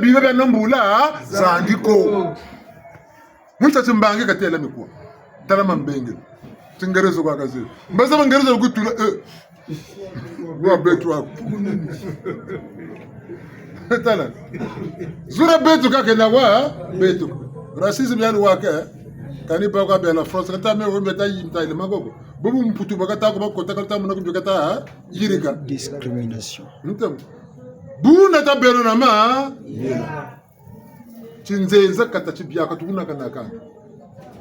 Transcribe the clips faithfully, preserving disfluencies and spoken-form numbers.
Ibe bia na mbula zandi ko. Muntu ati mbangi katela mikwa. Tala mambenge. Tingerezo kwa kazi. Mbaza mangerezo kutula, eh. Wa betu wako. Tala. Zura betu kake na wa betu. Racisme yani wake. Kani pa kwa bela France. Kata me wembe ta yimta ile magoko. Bubu mputu bakata ko bakota kata muna kumbio kata yirika. Discrimination. Ntam. Buna ta belo na ma. Tinzenza kata tibiaka tukuna kana kani.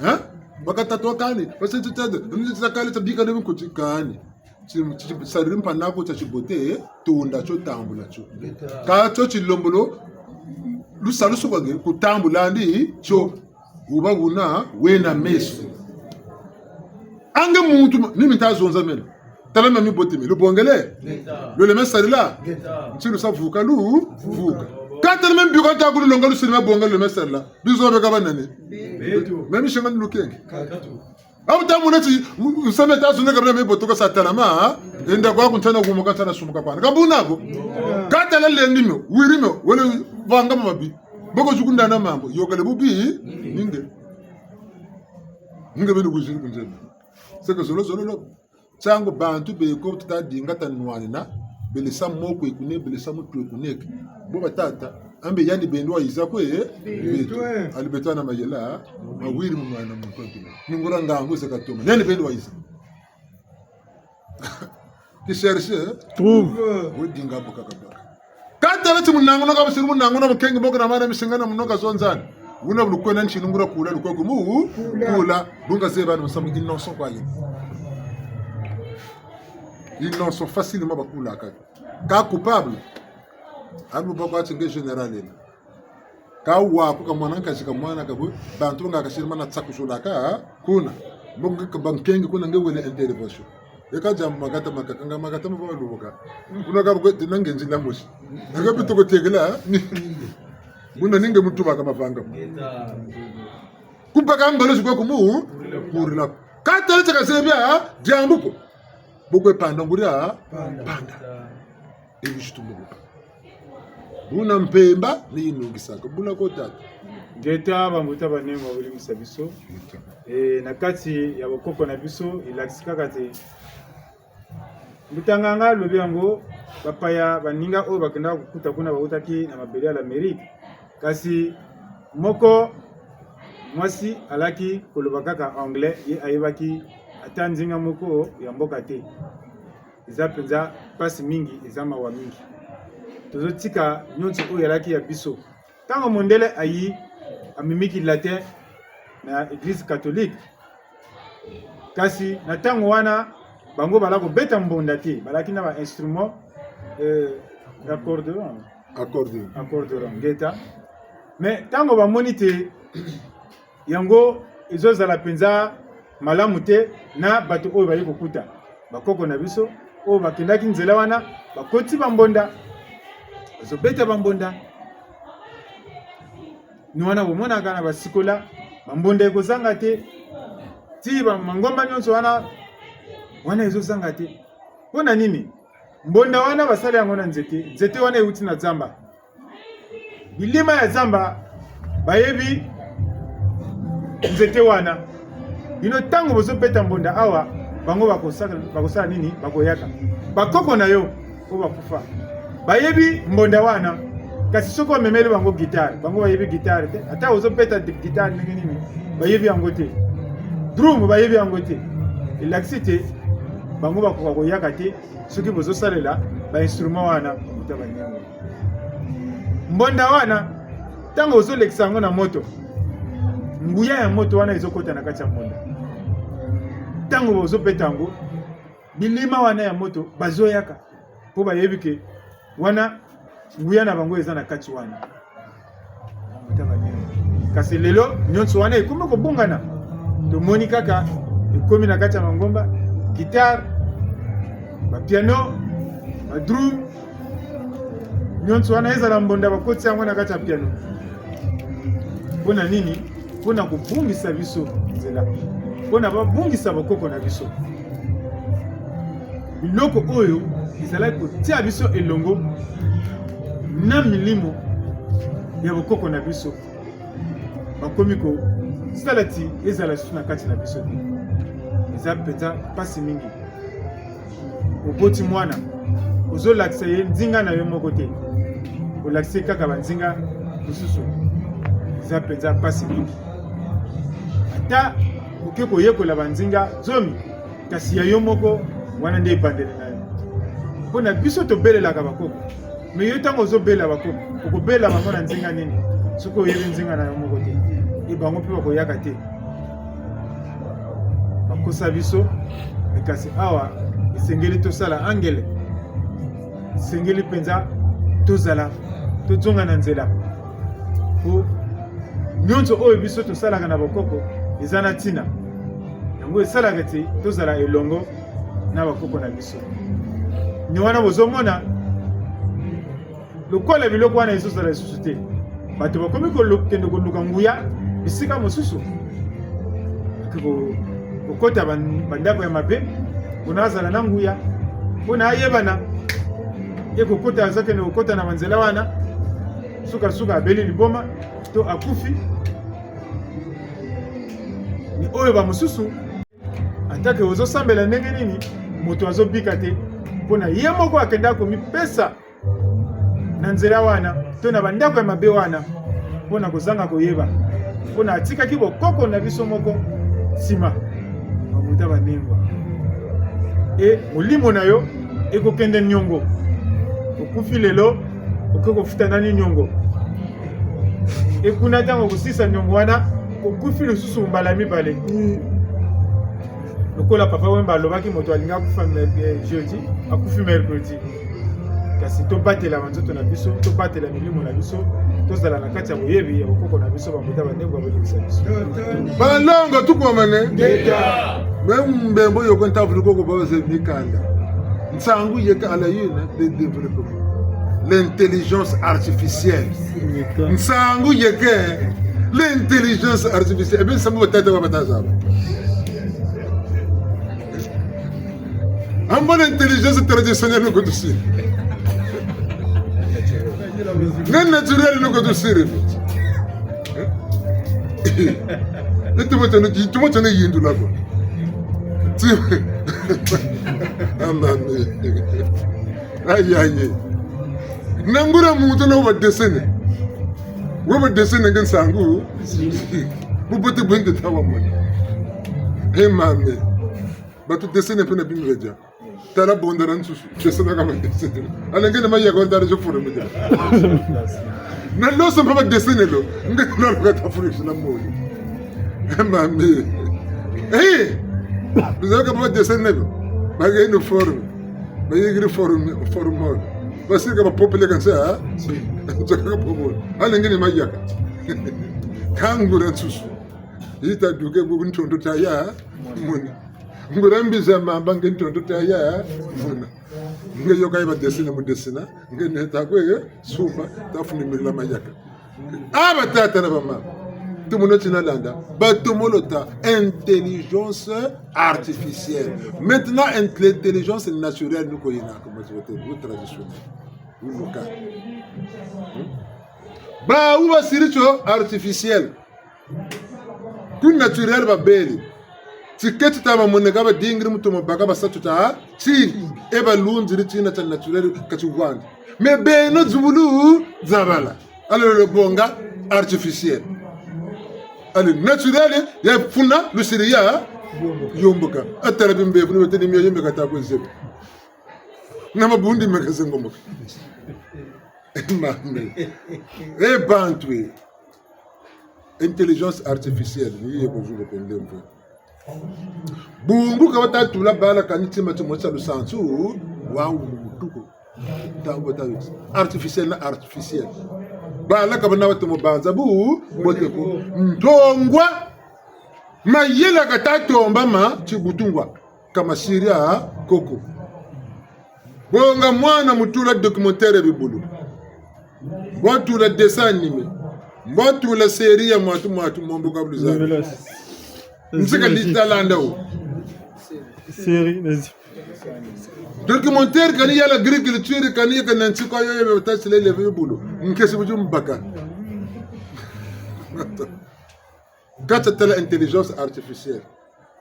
Hein? Bakata to kani. Basi tutende. Nzakale tabika ne mkuti kani. Ti, ti, sariri mpanako tia tibote, tunda tio, tambula tio. Ka tio tilombolo, lusalusu kwa nge, kutambula ndi tio. Uba una wena meso. Ange muntu ma-, ni mi nta zonza mena. Tala ma mibote mi, lubongele? Lwele me sarila? Nti lusa vuka lu, vuka. Ka tala me mbiko ta kululonga lusini me bonga lwele me sarila. Bizo beka ba nani? Beto. Me mi shinga ni lukenge. Abu ta muna ti, u-, usame ta zunga kabla me botoka sa talama, ha? Enda kwa kuntana gumuka tana sumuka pana. Ka buna ko? Ka tala lendi mio, wiri mio, wele vanga mabi. Boko zukunda na mambu, yokele bubi, ninge. Ninge benu kuziri kunzema. Seke zolo zolo lo. Ntangu bantu beko tuta dinga ta nwanina, bele sa moko ekune, bele sa mutu ekuneke. Bo batata, ambe yandi bendo wa iza kwe, eh? Beto. Beto, eh. Ali beto ana mayela, mawiri mu mwana muntu ntuma. Ningura ngangu ze katoma. Yandi bendo wa iza. Qui cherche, eh? Trouve. Wo dinga boka kabaka. Ka tala ti munangu na kabasiri munangu na mukengi moko na mana misinga na munoka zonzani. Una bulukwena nti nungura kula lukwe kumu, kula. Bunga zeba ni musamu innocent kwa ye. Innocent facilement bakula kaka. Ka coupable. Amu bakwa ti nge général ena. Ka wa ku ka mwana nkazi ka mwana ka bu, bantu nga kasiri mana tsakusulaka, kuna. Mbongo ka bankengi kuna nge wele intervention. Eka diambu makata makaka, nga makata mababa luboka. Kuna ka bu kwe, tina nge nzila mosi. Eka bitoko tegela, ni. Buna ninge mutu baka mavanga. Kubaka mbalo zikwe kumu, kurila. Ka tala ti kazebia, diambu ko. Bokwe panda nguria, panda. Panda. Ebi situ moko. Buna mpemba ni inungisaka. Buna ko tata. Ngeta, bambuta banene, babolimbisa biso. Ngeta. Eh, na kati ya bokoko na biso, elakisi kaka te. Mbuta Nganga alobi yango, bapaya, baninga oyo bakendaka kokuta kuna, bautaki na mabele ya l'Amérique. Kasi moko mwasi alaki koloba kaka anglais, ye ayebaki ata ndinga moko ya mboka te. Eza mpenza mpasi mingi, eza mawa mingi. Tozotika nyonso oyo ezalaki ya biso. Ntango mondele ayi, amimiki latin na Église catholique. Kasi na ntango wana, bango bala kobeta mbonda te, balaki na ba instrument, euh, accordéon. Accordéon. Accordéon, ngeta. Mais ntango bamoni te, yango ezozala mpenza malamu te na bato oyo baye kokuta. Bakoko na biso oyo bakendaki nzela wana, bakoti bambonda, bazobeta bambonda. Ni wana bomonaka na basikola, bambonda ekozanga te. Ti ba-, mangomba nyonso wana, wana ezozanga te. Mpo na nini? Mbonda wana basali yango na nzete. Nzete wana euti na zamba. Bilima ya zamba bayebi nzete wana. Bino, ntango bozobeta mbonda awa, bango bakosaka, bakosala nini? Bakoyaka. Bakoko na yo oyo bakufa, bayebi mbonda wana. Kasi soki omemeli bango guitare, bango bayebi guitare te. Ata ozobeta di-, guitare ndenge nini, bayebi yango te. Drum, bayebi yango te. Elakisi te bango bakoka koyaka te soki bozosalela ba instrument wana, mbuta banyango. Mbonda wana, ntango ozolekisa yango na moto, nguya ya moto wana ezokota na kati ya mbonda. Ntango bozobeta yango, bilima wana ya moto bazoyaka, mpo bayebi ke wana nguya na bango eza na kati wana. Kasi lelo, nyonso wana ekomi kobongana. Tomoni kaka ekomi na kati ya mangomba, guitare, ba piano, ba drum, nyonso wana ezala mbonda bakotisi yango na kati ya piano. Mpo na nini? Mpo na kobungisa biso nzela. Mpo na babungisa bakoko na biso. Biloko oyo ezalaki kotia biso elongo na milimo, ya bokoko na biso bakomi kosala ti ezala lisusu na kati na biso te. Eza mpenza mpasi mingi. Oboti mwana, ozolakisa ye nzinga na yo moko te, olakisi ye kaka banzinga mosusu. Eza mpenza mpasi mingi. Ata oke koyekola banzinga zomi, kasi ya yo moko, wana nde ebandeli na yo. Mpo na biso tobelelaka bakoko. Mais yo, ntango ozobela bakoko, okobela bango na nzinga nini? Soki oyebi nzinga na yo moko te, e bango mpe bakoyaka te. Bakosa biso, mais kasi awa esengeli tosala angele. Esengeli mpenza tozala, tozonga na nzela. Po nyonso oyo biso tosalaka na bakoko eza na ntina. Yango esalaka ti tozala elongo na bakoko na biso. Ni wana bozomona lokola biloko wana ezozala lisusu te. Bato bakomi kolo-, kende koluka nguya bisika mosusu. Ko-, kokota ban-, bandako ya mabe, mpo na azala na nguya, mpo na ayebana. E kokota, aza kende kokota na banzela wana, suka-suka abeli liboma, to akufi. Ni oyo bamosusu, ata ke ozosambela ndenge nini, moto azobika te, mpo na ye moko akenda komipesa na nzela wana, to na bandako ya mabe wana, mpo na kozanga koyeba, mpo na atikaki bokoko na biso moko nsima. Bambuta banengwa. E molimo na yo ekokende nyongo. Okufi lelo, oke kofuta nani nyongo? E kuna, ntango okosisa nyongo wana, okufi lisusu mbala mibale. Lokola Papa Wemba alobaki, moto alingi akufa mer-, eh, jeudi, akufi mercredi. Kasi tobatela banzoto na biso, tobatela milimo na biso, tozala na kati ya boyebi ya bokoko na biso, bambuta banengwa, bolimbisa biso. Balongo tukwamane. Ngeta. Me mbembo yoko ntavulu koko babaze mikanda. Nsangu yeke à la une de développement. L'intelligence artificielle. Nsangu yeke l'intelligence artificielle. Ebe nsangu batata wa batazaba. Ambo l'intelligence traditionnelle no kutusiri. Ne naturelle no kutusiri. Itumo tene, itumo tene yindula ko. Ti-, amame. Ayi, ayi. Na nguria muntu na wa ba dessiner. Wa ba dessiner nge nsangu. Bubote bwende ta wamona. E mame. Batu dessiner mpe na bimbeja. Tala bonda na nsusu. Dessiner kama dessiner. Ala nge na mayaka wantara zo forme de. Na loso mpe ba dessiner lo. Nge na lo kata furu na moli. E mame. Eh! Bizarre kama ba dessiner lo. Ba nge no forme. Ba yigiri forme, forme. Basika ba popele kansa, ha? Nzaka popole. Ala nge ni mayaka. Ka nguria nsusu. Ita duke bu ntondo ta ya mona. Nguria mbiza mamba nge ntondo ta ya mona. Nge yoka ya ba dessiner mu dessiner, nge ne ta kwe sumba, ta funi mila mayaka. A batata na bamama, tumuna tina landa, batomo lota intelligence artificielle. Maintenant, int-, l'intelligence naturelle, nous connaissons comment c'est votre traditionnel. Vous local. Hmm? Bawu basiri tio artificiel. Ku naturel babeli. Tiketi ta bamoneka badingiri mu tomo baka basatu ta tiri. E balunziri tina tia naturel ka tiwandi. Mais beno zibulu zabala. Alors le bonga artificiel. Alors naturel ya funa lusiri ya yomboka. Atala bimbevo ni wete ni mio yembe kata kwe zebi. Na mabundi meka zengomboka. Mame. E bantu e. Intelligence artificielle, ni ye ko zuba ko ndemvo. Bungu ka bata tula bala kani tima timosi tia lusansu, wa umutuko. Ntangu bata artificiel na artificiel. Bala ka bana batomo banza bu, bote ko. Ntongwa, mayela kata tombama, tibutungwa. Ka masiri ya koko. Bonga mwana mu tula documentaire bibulu. Mbwa tula dessin animé. Mbwa tula série ya mwatu mwatu, Mambu ka Buluzabi. Nzika lita landa wo. Série, vas-y. Documentaire kani ya l'agriculture, kani ya kana ntsiko yo ya bata sile le bibulu. Nkesi buju mbaka. Kati ya tala intelligence artificielle.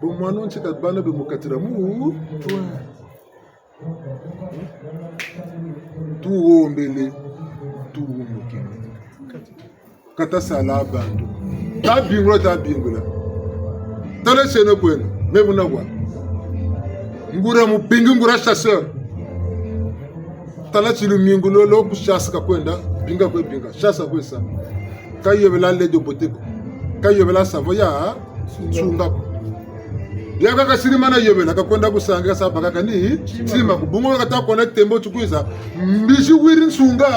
Bo mwana ntsika bana be mu kati dia mu. Tuwombele, tuwumukini. Ka ta sala bantu. Ta bingula, ta bingula. Tala seno kweno, me muna wa. Nguria mubingi, nguria chasseur. Tala ti lumingu lolo ku chasse kakwenda, binga kwe binga, chasse kwe sa. Ka yobela lait de beauté ko. Ka yobela savon ya nsunga ko. Yaka kasiri mana yobela, kakwenda ku sanga, kasa baka kani tima ko. Bungu kata kwenda tembo ti kwiza. Mbizi wiri nsunga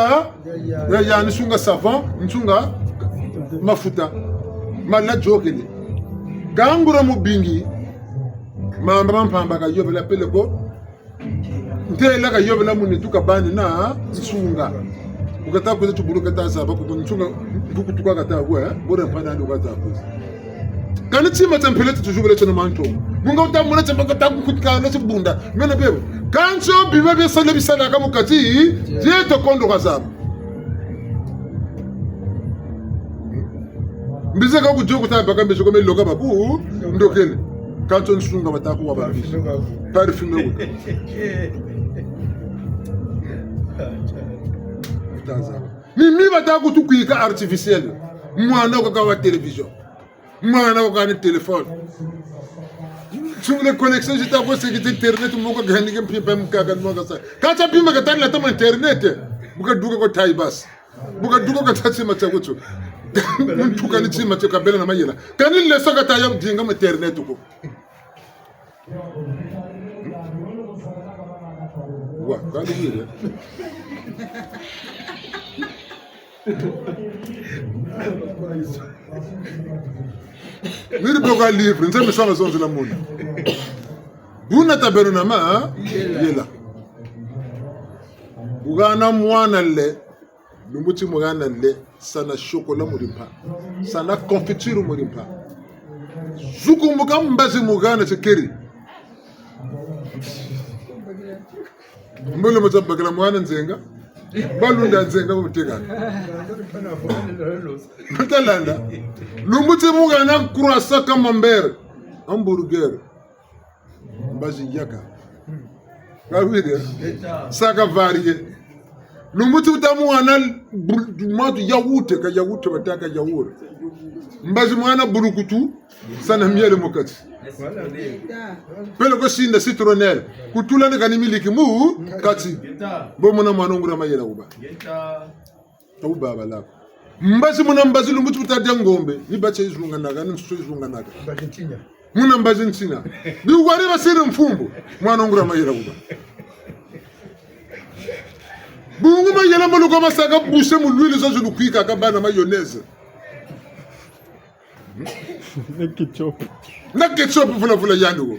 ya, ya nsunga savon, nsunga mafuta. Mala jokele. Ka nguria mubingi, mamba ma mpamba ka yobela pele ko. Ntela ka yobela mu nitu, kabani na nsunga. Bu kata kwiza tubulu kata zaba ko nsunga, mpuku tuka kata kwe, eh? Bora mpana ndo kata kwiza. Kani tima tia mpila ti tuzubele tiena manto. Bunga uta mona tia baka ta kukutika na tibunda. Mena bebo. Kansi bima bia sala bisalaka mu kati, dieto kondo kazaba. Mbizi ka kudio kuta baka mbizi ko me loka baku ndokele. Kansi nsunga bata kuwa ba mbizi. Parfumé ko. Uta zaba. Ni mi bata kutukwika artificiel. Mwana ko kaka wa télévision. Mwana ko kani téléphone. Sungula connexion zita ko se kiti internet, mu ko gani ke mpimpa mkaka mu kasa. Kata pima kata lata mu internet. Mu kaduka ko taibas. Mu kaduka ko kata tima tia kutu. Muntu kani tima tia kabela na mayela. Kani leso kata ya dinga mu internet ko. Wa, kani vile. Niri boka livre, nze misama zonzela muna. Buna tabeno na ma, yela. Bugana mwana le, lumbu ti mugana le, sana chocolat mu dimpa. Sana confiture mu dimpa. Zukumbuka mbazi mugana ti keri. Mbele mu ta bakala mwana nzenga. Balunda nzenga mu teka. Mu ta landa. Lumbu ti mugana croissant, camembert, hamburger. Mbazi yaka. Ka wiri? Saka varié. Lumbu ti uta mwana bu-, matu yaourt, ka yaourt bataka yaourt. Mbazi mwana bulukutu, sana miel mu kati. Pele ko sinda citronnelle. Kutula ni kani miliki mu kati. Bo muna mwana nguria mayela kuba. Au baba lako. Mbazi muna mbazi lumbu ti uta dia ngombe. Ni bacha izunganaka, ni nsusu izunganaka. Mbazi ntina. Muna mbazi ntina. Ni wari basiri mfumbu. Mwana nguria mayela kuba. Bungu mayela maluka masaka boucher mu l'huile zo zulukwika kabana mayonnaise. Na ketchup. Na ketchup vula vula yandi wo.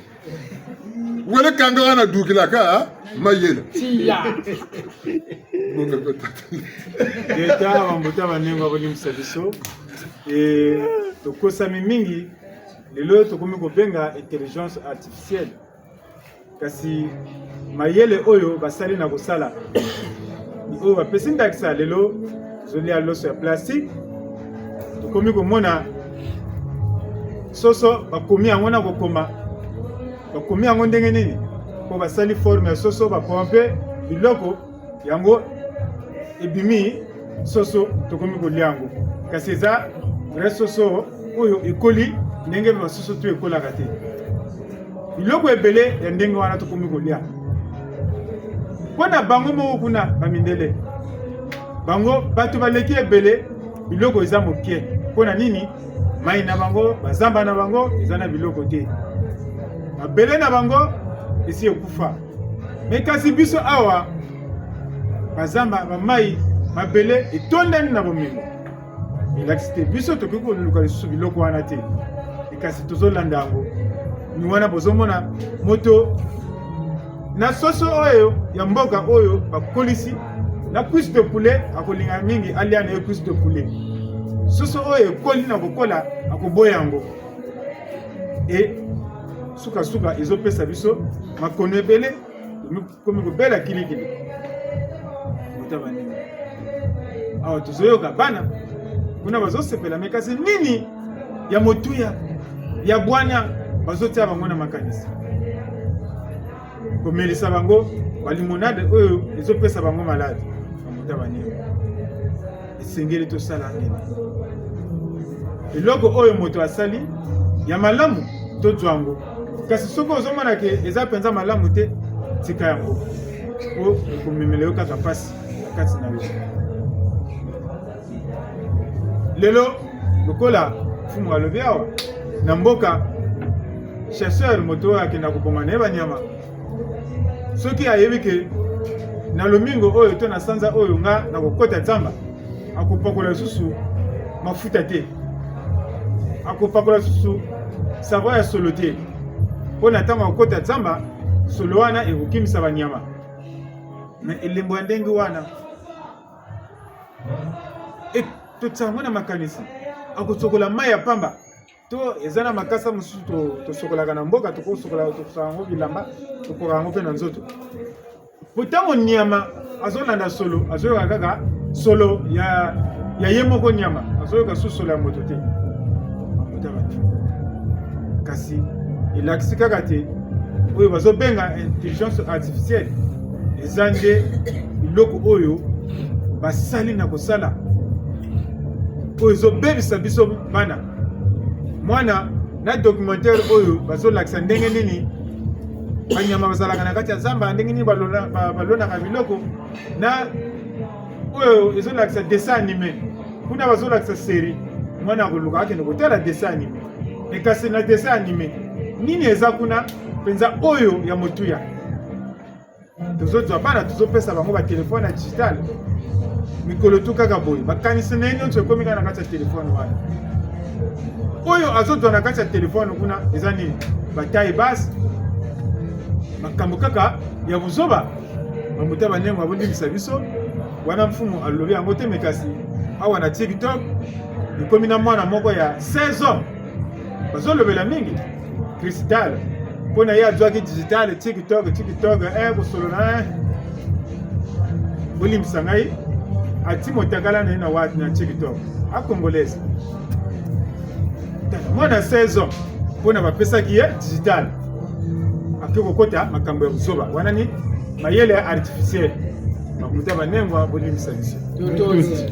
Wele kanga wana dukilaka mayela. Tiya. Bonga ko tata. Ngeta, bambuta banengwa, bolimbisa biso. E, tokosami mingi. Lelo tokomi kobenga intelligence artificielle. Kasi mayele oyo basali na kosala, ni oyo bapesi ndakisa lelo, tozolia loso ya plastique, tokomi komona soso, bakomi yango na kokoma, bakomi yango ndenge nini? Po basali forme ya soso, bapompe biloko, yango ebimi soso, tokomi kolia yango. Kasi eza vrai soso oyo ekoli ndenge basoso tout ekolaka te. Biloko ebele ya ndenge wana tokomi kolia. Mpo na bango moko kuna, bamindele, bango bato baleki ebele, biloko eza moke. Mpo na nini? Mai na bango, bazamba na bango eza na biloko te. Mabele na bango esi ekufa. Mais kasi biso awa, bazamba, bamai, mabele etondani na bomengo. Elakisi te biso tokoki koluka lisusu biloko wana te. E kasi tozolanda yango. Ni wana bozomona moto na soso oyo ya mboka oyo bakolisi na cuisse de poulet, akolinga mingi alia na ye cuisse de poulet. Soso oyo ekoli na kokola, akoboya yango. E suka-suka ezopesa biso makono ebele, komi kobela kilikili. Mbuta banene. Awa tozoyoka bana kuna bazosepela, mais kasi nini ya motuya, ya bwanya, bazotia bango na makanisi. Komelisa bango ba limonade oyo ezopesa bango malade. Bambuta baninga, esengeli tosala ngeni. Eloko oyo moto asali ya malamu, tozwa yango. Kasi soki ozomona ke eza mpenza malamu te, tika yango. Po ekomemela yo kaka mpasi na kati na yo. Lelo, lokola mfumu alobi awa, na mboka, chasseur, moto oyo akenda koboma na ye banyama, soki ayebi ke na lomingo oyo to na sanza oyo nga nakokota zamba, akopakola lisusu mafuta te, akopakola lisusu savon ya solo te, mpo na ntango akokota zamba, solo wana ekokimisa banyama. Na elembo ya ndenge wana, e, totia yango na makanisi. Akosokola mai ya pamba. To eza na makasa mosusu to-, tosokolaka na mboka, tokosokola, tokosokola yango bilamba, tokoka yango mpe na nzoto. Po ntango nyama azolanda solo, azoyoka kaka solo ya, ya ye moko nyama, azoyoka su solo ya moto te. Bambuta baninga. Kasi elakisi kaka te oyo bazobenga intelligence artificielle eza nde biloko oyo basali na kosala, oyo ezobebisa biso bana. Mwana na documentaire oyo bazolakisa ndenge nini banyama bazalaka na kati ya zamba, ndenge nini balona-, ba-, balonaka biloko, na oyo ezolakisa dessin animé. Kuna bazolakisa série, mwana akoluka akende kotala dessin animé. E kasi na dessin animé, nini eza kuna mpenza oyo ya motuya? Tozozwa bana, tozopesa bango ba téléphone ya digital. Mikolo tu kaka boye, makanisi na ye nyonso ekomi kaka na kati ya téléphone wana. Oyo azozwa na kati ya téléphone kuna eza nini? Ba taille basse, makambo kaka ya buzoba. Bambuta baninga, bolimbisa biso. Wana mfumu alobi yango te, mais kasi awa na TikTok ekomi na mwana moko ya seize ans. Bazolobela mingi Cristal. Mpo na ye azwaki digital, TikTok, TikTok, eh, kosolola, eh. Bolimbisa ngai. Ati motakala na ye na wat-, na TikTok. A Congolese. Tala, mwana seize ans. Mpo na bapesaki ye digital. Ake kokota makambo ya buzoba. Wana ni mayele ya artificiel. Bambuta baninga, bolimbisa biso.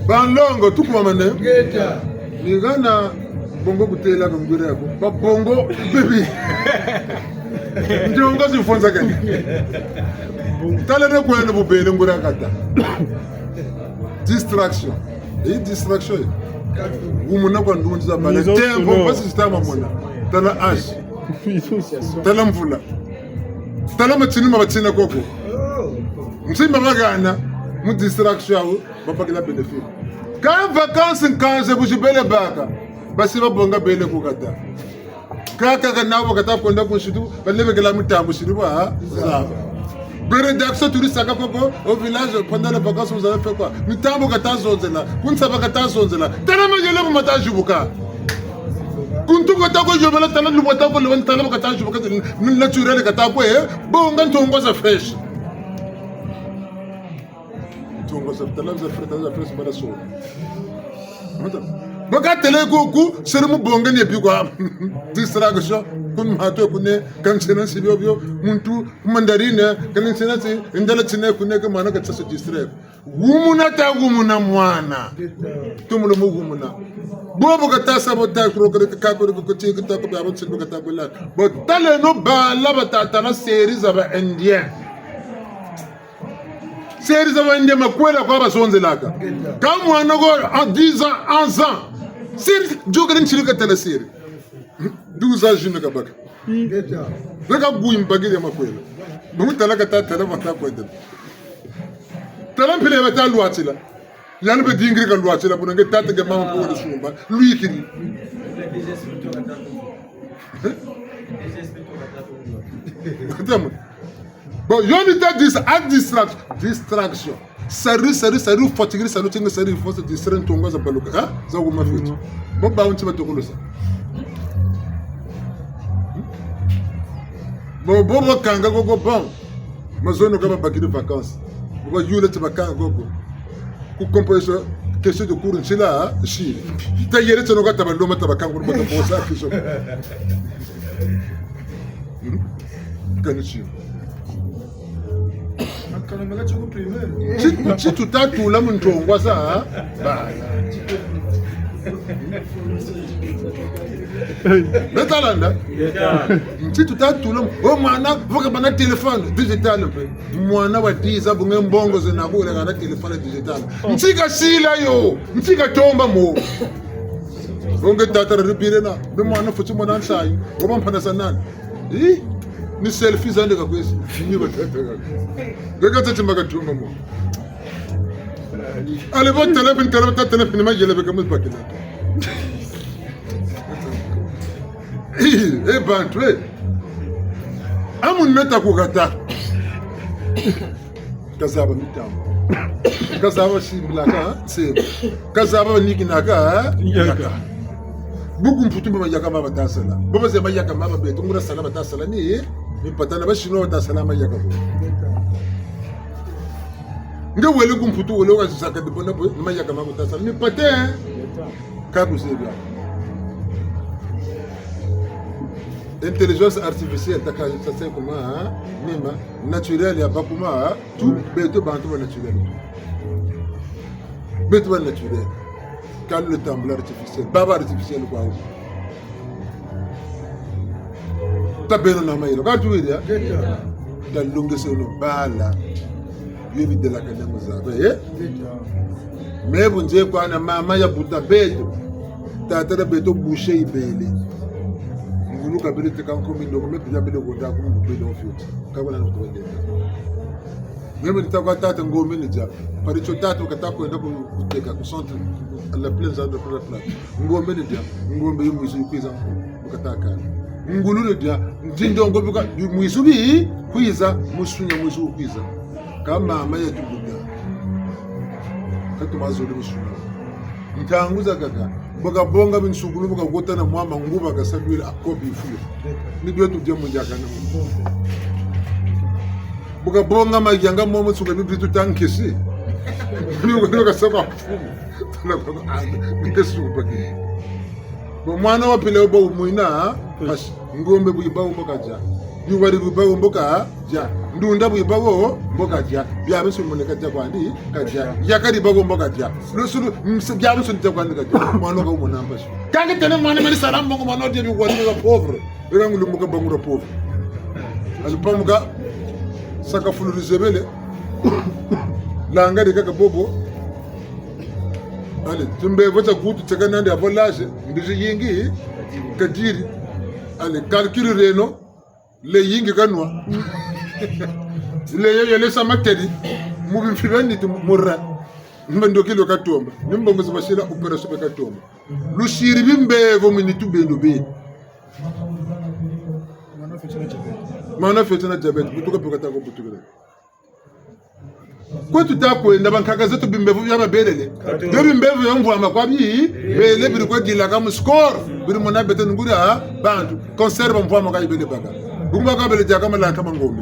Banlongo, tukwamane. Ngeta. Ni gana bongo kutela ka ngwira yako. Ba bongo bibi. Ndiongo zifonza kani. Tala ne kwenda bubele ngwira kata. Distraction. E distraction. Wumuna kwa ndunzi za bala. Tempo, basi zitama mona. Tala ash. Tala mvula. Tala matini ma batina koko. Nzimba magana mu distraction yawu, babakila bénéfice. Ka vacances nkanze buzibele baka, basi babonga bele kukata. Kaka kana bakata kwenda ku nsitu, balebekela mitambu siri bwa zaba. Ba rédaction tulisaka koko au village pendant les vacances, vous avez fait quoi? Mitambu kata zonzela, ku nsaba kata zonzela. Tala mayele bu mata zibuka. Ku ntu kata ko yobela, tala lumbu kata ko lobela, tala kata zibuka, naturel kata ko, eh, bonga ntongo za fresh. Ntongo za, tala za fresh, tala za fresh bala so. Mata. Baka tele ku, ku, sere mu bonga ni bikwa. Distraction, ku mato ku ne, kanchena si bio bio, muntu, mandarine, kanchena si, ndala chine ku ne, ke mana ka tsa se distraire. Wumuna ta wumuna mwana. Tumulo mu wumuna. Bobo kata sabotage, kuro kare ka kuro ko chiki ta ko ba ro chiki kata ko la. Bo taleno bala bata tala série za ba Indien. Série za ba Indien makwela kwa bazonzelaka. Ka mwana ko à dix ans, onze ans. Série, yo kare nchiri katala série. Douze ans, jeune kabaka. Ngeta. Leka guyi mbagiri ya makwela. Bamu tala kata tala mata kwenda. Tala mpila ya bata lwatila. Yandi mpe dingiri kalwatila, buna nge tata nge mama mpe wele sumba. Lwikiri. Katamu. Bon, yo ni ta dis-, a distraction. Distraction. Sari, sari, sari, fatigué, sari, tinga, sari, faut se distraire, ntongo za baluka, hein? Za kuma fiti. Bon, ba unti batokolosa. Bon, bon, bon, kanga, go, go, bon. Mazono kama bakiri vacances. Bon, yule ti bakanga, go, go. Ku composition, Question de cours nsila, si. Ta yele tsono ka ta ba lomba, ta ba kangula, ta bosa question. Hmm? Kani si. Nti, nti tuta tula mu ntongwa za, ba. Beta landa? Beta. Nti tuta tula mu, o mwana, vo ka bana téléphone digital mpe. Mwana wa dix ans, bu nge mbongo zena kule kana téléphone digital. Nti kasila yo, nti katomba mo. Vo nge tata ribire na, be mwana futi mwana nsayi, waba mpana za nani? Ih, ni selfie zandi kakwesi, ni batata. Beka tati maka tuma mo. Allez, vo téléphone, téléphone, ta téléphone, mayele beka mu bakila. Ih, e bantu, eh. Amu neta kukata. Kazaba mitambo. Kazaba simbilaka, se. Kazaba nikinaka, yaka. Buku Mputu mpe mayaka ma bata sala. Bo bazeye mayaka ma ba beto, nguria sala bata sala ni, ni patana ba Chinois bata sala mayaka bo. Nge wele ku Mputu, wele wa zaka de bona bo, ni mayaka ma bata sala. Ni pate, ka kuzebi. Intelligence artificielle, ta ka, ta se kuma, hein? Mima, naturel ya ba kuma, hein? Tout, beto bantu ba naturel. Beto ba naturel. Ka lutambula artificiel. Baba artificiel kwa wu. Ta beno na mayelo. Ka tuwidi ya? Ta longeseno bala. Yo bidelakane mu zaba, eh? Mais bu nzeye kwa na mama ya buta beto. Tata dia beto boucher ibele. Ngulu kabele teka nkomi ndoko, me pila bele gonda ku bele ofio. Ka bana no tubele. Mimi nita kwa tata ngombe ni dia. Pari tio tata kata kwenda ku-, kuteka ku centre, à la plaine, centre pour la plate. Ngombe ni dia, ngombe yo mwizu kwiza nko, bu kata kala. Ngulu ni dia, ntindo ngombe ka, mwizu bi, kwiza, musunya mwizu kwiza. Ka mama ya tubuda. Ka tuma zole musunya. Ntangu zakaka, bu kabonga binsukulu, bu kakota na mwa manguba kasadwila akobi ifuyo. Ni bio tudia mu diaka na mu. Bu kabonga mayanga momo suka ni bitu tankisi. Ni ko, ni ko kasaba. Na ko, ah, ni kesu baki. Bo mwana wa pila ba umwina, pas ngombe bu iba umbo kadia. Biwari bu iba umbo kadia. Ndunda bu iba wo, mbo kadia. Biabiansoni mwana kadia kwandi, kadia. Yaka di ba wo mbo kadia. Lusulu, ms-, biabiansoni dia kwandi kadia. Mwana ka umona mpasi. Ka nge tena mwana meni sala mbongo mwana dia biwari ba pauvre. Beka ngulu mbuka bangura pauvre. Alupamuka, saka fulu rizebele. Langa di kaka bobo. Allez, tumbe vota kutu teka nandi avo l'âge, mbizi yingi, kadiri. Allez, calcul reno, le yingi kanwa. Le yo yele sa materi, mu bimfi bia nitu mura. Mba ndoki lo katomba, ni mbongo zi basila opération ba katomba. Lusiri bimbevo mu nitu beno be. Mwana feti na diabète, butuka pe kata ko butukila. Kwe tuta kwenda, bankaka zeto bimbevo bia babelele. Bio bimbevo bia mvwama kwa bi, bele biri kwa dilaka mu score, biri mona beto nunguria, bantu, concert ba mvwama ka ibele baka. Bungu ba ka bele diaka malaka ma ngombe.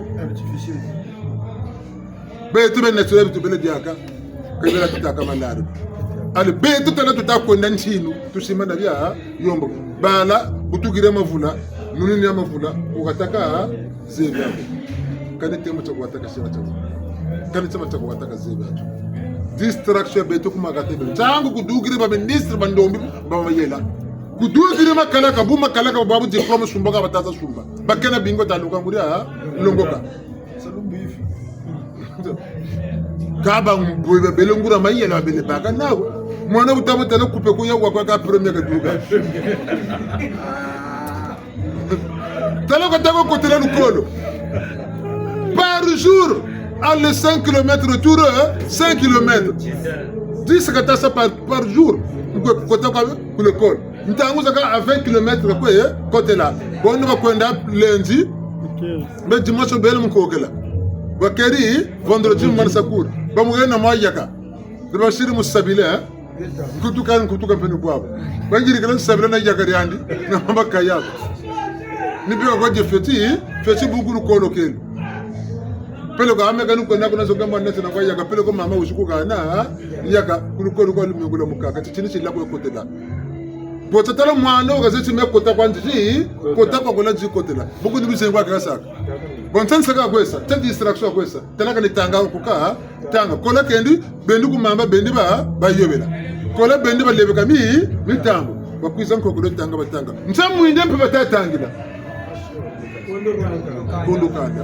Beto bena tsoya bitu bele diaka, ka bele tutaka malari. Allez, beto tala tuta kwenda ntinu, tusimba na bia, yombo. Bala, butukira mavula, nuni ni mavula, ukataka, zebi ako. Kani tema tia kuwataka sila tia. Kani tema tia kuwataka zebi ako. Distraction ya beto kuma kate beto. Ntangu kudukiri ba ministre, ba ndombi, ba mayela. Kudukiri makalaka, bu makalaka, babu diplôme sumba ka bata sa sumba. Bakena bingo ta luka nguria, longoka. Ka ba mbo-, ba bele nguria mayela, ba bele baka nawu. Mwana bu ta mutala kupe kuya wa kwa ka premier kaduka. Tala kata ko kotela lukolo. Par jour, aller cinq kilomètres, retour, hein, cinq kilomètres. Dix kata sa par, par jour. Ko-, kota kwa ku l'école. Ntangu zaka à vingt kilomètres kwe, eh, kotela. Bono ba kwenda lundi. Ok. Mais dimanche bele mu kokela. Ba keri vendredi mu manisa cours. Ba mu gena mwa yaka. Ba basiri mu sabila, eh. Nkutuka, nkutuka mpe ni bwabu. Ba ngiri kala sabila na yaka diandi. Na mamba kayaka. Ni bika kwa dia feti, feti bu kulu kolo kelu. Peleko ame kani kwenda kuna zo kamba nasi na kwa yaka, peleko mama usiku kana yaka, kulu kulu kwa lumingu lwa mukaka, titini sila kwa kotela. Bo tatala mwana wo kazeti me kota kwa nziti, kota kwa kola zi kotela. Buku ni bizengo kwa kasaka. Bon, tsa nsaka kwa sa, tsa distraction kwa sa. Tala kani tanga kuka, tanga. Kola kendi, bendi ku mamba, bendi ba, bayobela. Kola bendi balebeka mi, mitambo. Bakwiza nkokolo tanga batanga. Nsa mwinde mpe batatangila. Kondo kanda.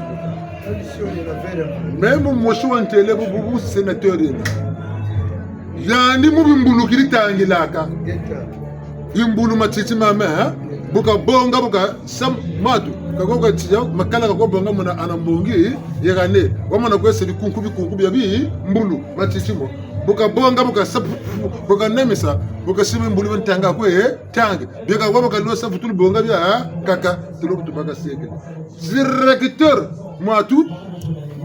Même mosi wa ntele bu, bu, bu sénateur yena. Yandi mu bimbulu kili tangilaka. Bimbulu matiti mame, hein? Bu kabonga, bu kasa matu. Kako katiya, makala kako bonga muna ana mbongi, yegane. Wamana kwesa bikunku, bikunku bia bimbulu, matiti mo. Bu kabonga, bu kasa, bu kanemesa, bu kasima bimbulu bia ntanga kwe, eh? Tangi. Bia ka waba kalwesa vutulu bonga bia, ah, kaka, tulo kutubaka seke. Directeur, mwatu,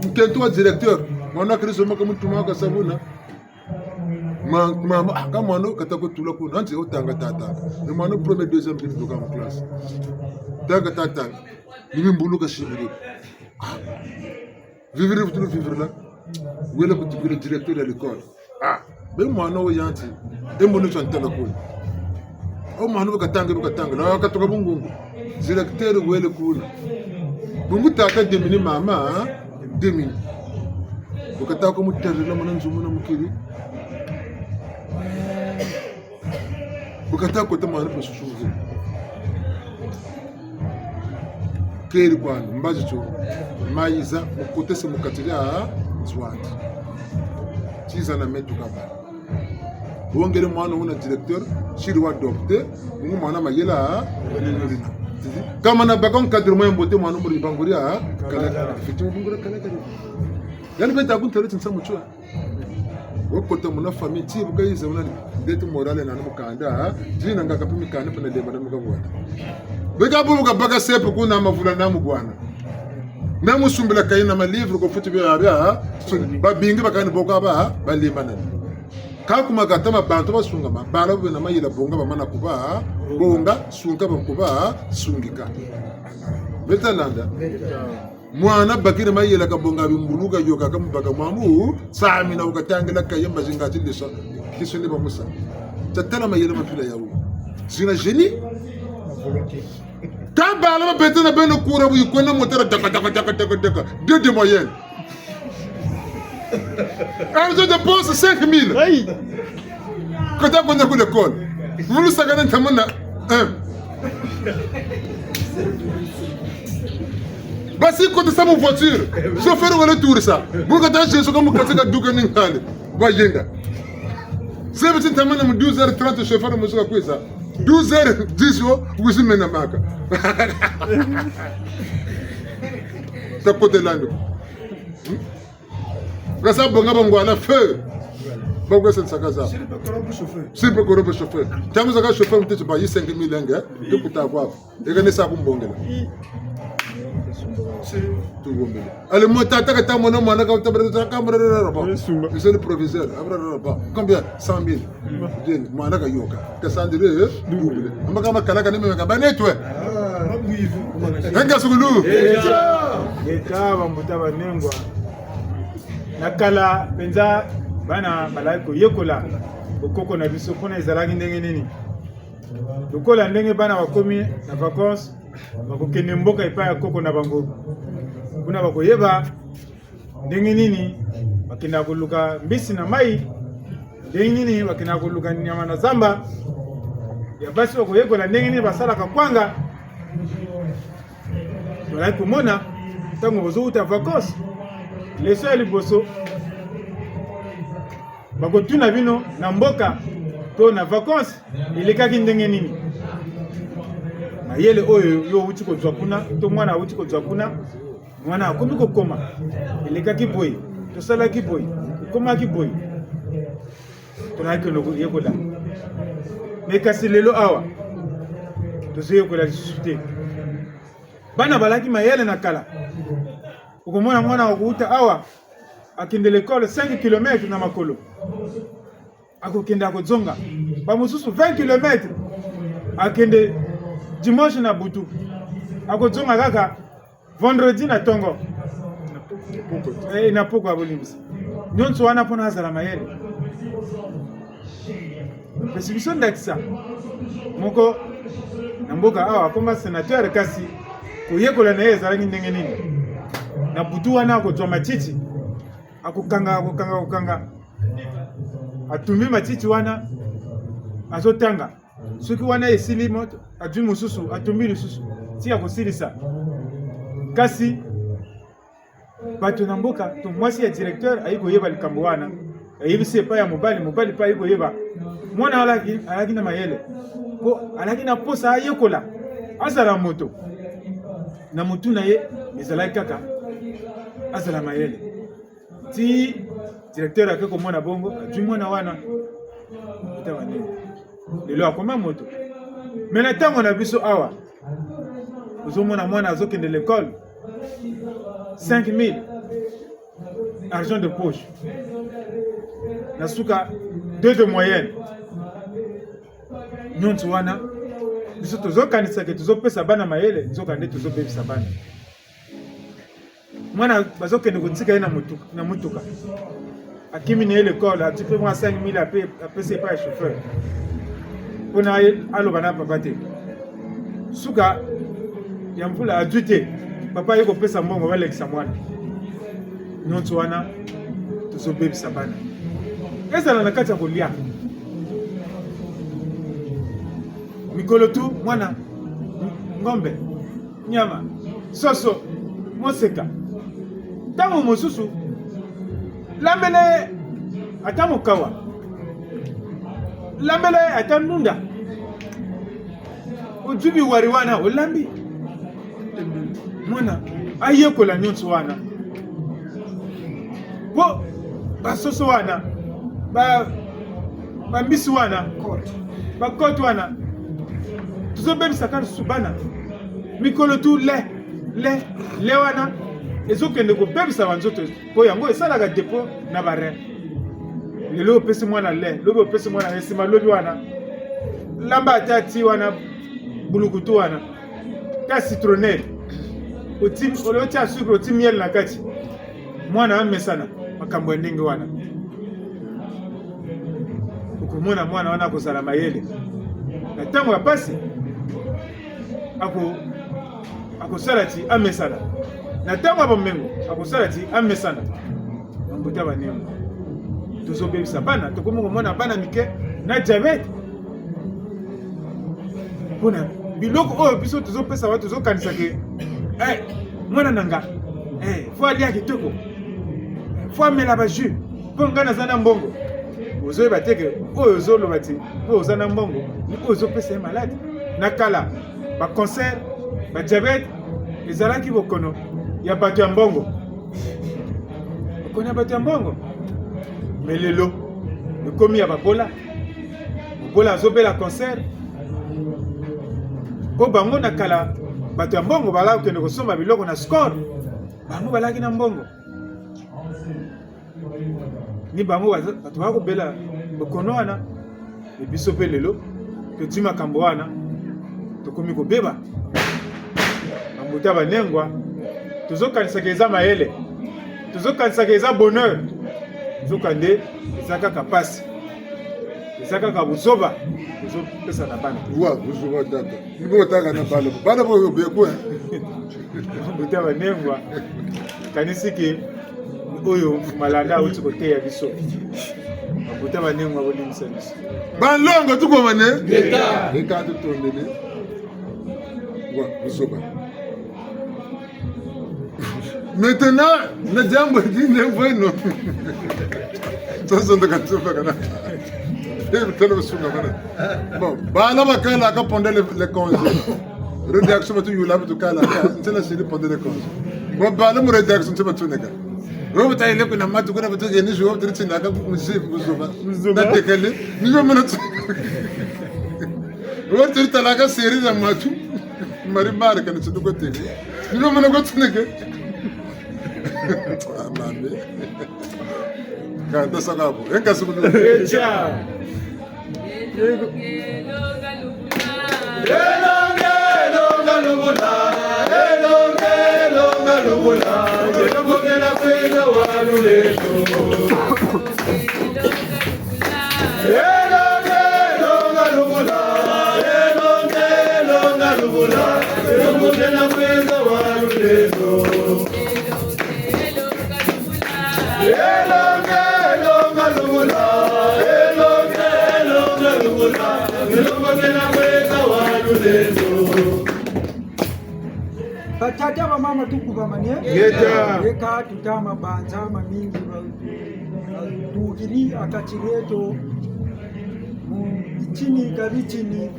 nkento wa directeur. Mwana Kristo maka mutuma ka sabuna. Ma, ma, ma, ah, ka mwana kata ko tula kuna, nze otanga tata. Ni mwana premier, deuxième, kini doka mu classe. Tanga tata. Ni bimbulu kasibiri. Ah. Vivre, vivre, vivre là. Wele kutukile directeur ya l'école. Ah, be mwana wo yanti, e mono twa ntala kuna. O mwana wo katanga, wo katanga, la katuka bungungu. Directeur wele kuna. Bungu tata demini mama, hein? Demini. Bu kata ko mutarila mwana nzumu na mukili. Bu kata kota mwana pe susu. Keri kwandi, mbazi tio, mayiza, mukotese mu kati dia nzo andi. Tiza na metu kaba. Wongele mwana una directeur, siri wa adopté, bungu mwana mayela, kama na baka encadrement ya mbote mwana muri banguri, kala, effectivement, banguri kala kala. Yani beta kuntele tinsa mucho. Wakota muna famille, ti bu kayiza una dette morale na mukanda, ha? Dina nga kapi mikanda pe na lemba na muka bwana. Beka bu kabaka sepe kuna mavula na mu bwana. Na musumbila kayi na ma livre ko futi bia bia, ha? So, babingi bakani boka ba, ha? Balemba na. Ka kuma katama bantu basungama, bala bena mayela bonga bamana kuba, ha? Bonga, sunga bakuba, ha? Sungika. Beta landa. Mwana bakiri mayela kabonga bimbulu kayoka kamubaka mwamu, samina ukatangila kayemba zinga ti leso, kiso ni bamusa. Tatala mayela mapila yawu. Zina génie. Ka bala babete na beno kura bu ikwenda motara daka, daka, daka, daka, daka. Deux de moyenne. Argent de poche cinq mille. Aïe. Kota kwenda ku l'école. Vulu sakana ntamana. Eh. Basi kota sa mu voiture. Chauffeur wele turisa. Bu kata Jesu kamu katika duka ni nkale. Bayenda. Sebi ti ntamana mu douze heures trente chauffeur musuka kwisa. Douze heures dix yo, wizi mena maka. Ta kote lando. Kasa bonga bangwana feu. Bakwesa nsaka za. Siri pe corrompre chauffeur. Tangu zaka chauffeur mutete ba yi cinq mille nge, tukuta kwa. Eka ne sa kumbongela. Tuwombele. Allez, mo tata kata mwana, mwana kata brother, kata brother, bon. Monsieur le proviseur, brother, bon. Combien? Cent mille. Bien, mwana kayoka. Kasandire, eh? Double. Amba kama kalaka ni meme kaba netwe. Enga sukulu. Eta, bambuta banengwa. Na kala penza bana balaki koyekola bokoko na biso, mpo na ezalaki ndenge nini. Lokola ndenge bana bakomi na vacances, bakokende mboka epai ya koko na bango. Kuna bakoyeba ndenge nini bakendaka koluka mbisi na mai, ndenge nini bakendaka koluka nyama na zamba. Ya basi bakoyekola ndenge nini basalaka kwanga. Tozalaki komona, ntango bozouta vacances, leso ya liboso, bakotuna bino na mboka to na vacances elekaki ndenge nini. Mayele oyo yo outi kozwa kuna, to mwana outi kozwa kuna, mwana akomi kokoma, elekaki boye, tosalaki boye, ekomaki boye. Tozalaki koyekola. Mais kasi lelo awa, tozoyekola lisusu te. Bana balaki mayele na kala. Okomona mwana akouta awa, akende l'école cinq kilomètres na makolo. Akokende akozonga. Bamosusu vingt kilomètres. Akende dimanche na butu. Akozonga kaka vendredi na tongo. Eh, na pokwa, bolimbisa. Nyonso wana mpo na azala mayele. Pesi biso ndakisa. Moko na mboka awa akoma sénateur, kasi koyekola na ye ezalaki ndenge nini? Na butu wana akozwa matiti, akokanga, akokanga, akokanga. Atumbi matiti wana, azotanga. Soki wana esili, moto azwi mosusu, atumbi lisusu, ti akosilisa. Kasi bato na mboka, to mwasi ya directeur ayi koyeba likambo wana, ayebisi epai ya mobali, mobali mpe ayi koyeba. Mwana alaki, alaki na mayele, mpo alaki na posa ayekola, azala moto. Na mutu na ye ezalaki kaka azala mayele. Ti directeur ake komona bongo, azwi mwana wana. Ata wane. Lelo akoma moto. Mais na ntango na biso awa, ozomona mwana azokende l'école, cinq mille argent de poche. Na suka, deux de moyenne. Nyonso wana, biso tozokanisa ke tozopesa bana mayele, nzokande tozobebisa bana. Mwana bazokende kotika ye na motu-, na motuka. Akimi na ye l'école, ati mpe mwa cinq mille ape-, apesi epai ya chauffeur. Mpo na ye aloba na papa te. Suka ya mvula azwi te. Papa aye kopesa mbongo balekisa mwana. Nyonso wana, tozobebisa bana. Ezala na kati ya kolia. Mikolo tu, mwana, ngombe, nyama, soso, moseka. Ntango mosusu, lambela ye ata mokawa. Lambela ye ata ndunda. Ozwi biwari wana, olambi. Mwana ayekola nyonso wana. Mpo basoso wana, ba, bambisi wana, bakote wana, tozobebisa kaka lisusu bana. Mikolo tu lait, lait, lait wana ezokende kobebisa banzoto, mpo yango esalaka dépôt na ba rein. Lelo opesi mwana lait, lobi opesi mwana lait, nsima lobi wana, lamba ata ti wana, bulukutu wana, ta citronnelle, oti-, otia sucre, oti miel na kati. Mwana amesana makambo ya ndenge wana. Okomona mwana wana akozala mayele. Na ntango ya mpasi, ako-, akosala ti amesana. Na ntango ya bomengo, akosala ti amesana. Bambuta banengo, tozobebisa bana, tokomi komona bana mike na diabète. Mpo na biloko oyo biso tozopesa bato, tozokanisa ke, eh, mwana na nga, eh, faut alia kitoko, faut amela ba jus, mpo nga naza na mbongo. Ozoyeba te ke oyo ozoloba ti mpo oza na mbongo, ni oyo ozopesa ye maladi. Na kala, ba cancer, ba diabète ezalaki bokono ya bato ya mbongo. Bokono ya bato ya mbongo. Mais lelo, ekomi ya babola. Mobola azobela cancer. Mpo bango na kala, bato ya mbongo balaki kokende kosomba biloko na score. Bango balaki na mbongo. Ni bango baza-, bato bakobela bokono wana. E biso mpe lelo, tozwi makambo wana, tokomi kobeba. Bambuta banengwa, tozokanisaka eza mayele, tozokanisaka eza bonheur, nzokande eza kaka mpasi, eza kaka buzoba tozopesa na bana. Wa, buzoba tata. Ni bo tanga na bana. Bana bo yo beko, eh. Bambuta banengwa, kanisi ke oyo Malanda auti koteya biso. Bambuta banengwa, bolimbisa biso. Banlongo tukomane? Ngeta. Ngeta, tutondele. Wa, buzoba. Maintenant, na diambu dine bueno. Sasa ndo katupa kana. Eh, telo sunga bana. Bon, bana bakala ka pendant le, le congé. Rédaction, tu yula, tu kala ka. Ntela sili pendant le congé. Bon, bana mu rédaction, tu batuneka. Robo ta ile kuna matu, kuna matu geni, je vois, tu tina ka muzi, buzoba. Buzoba. Na tekele. Ni je mena tu. Robo tu talaka série za matu. Mari mari kana tu ko tele. Ni je mena ko tuneke. Ah, mame. Kanda saka bo. Enga sukulu. Echa. Batata, bamama, tukubamane. Ngeta. Eka tutama banza mamingi ba-, badukidi a kati dieto, mu bitini ka bitini,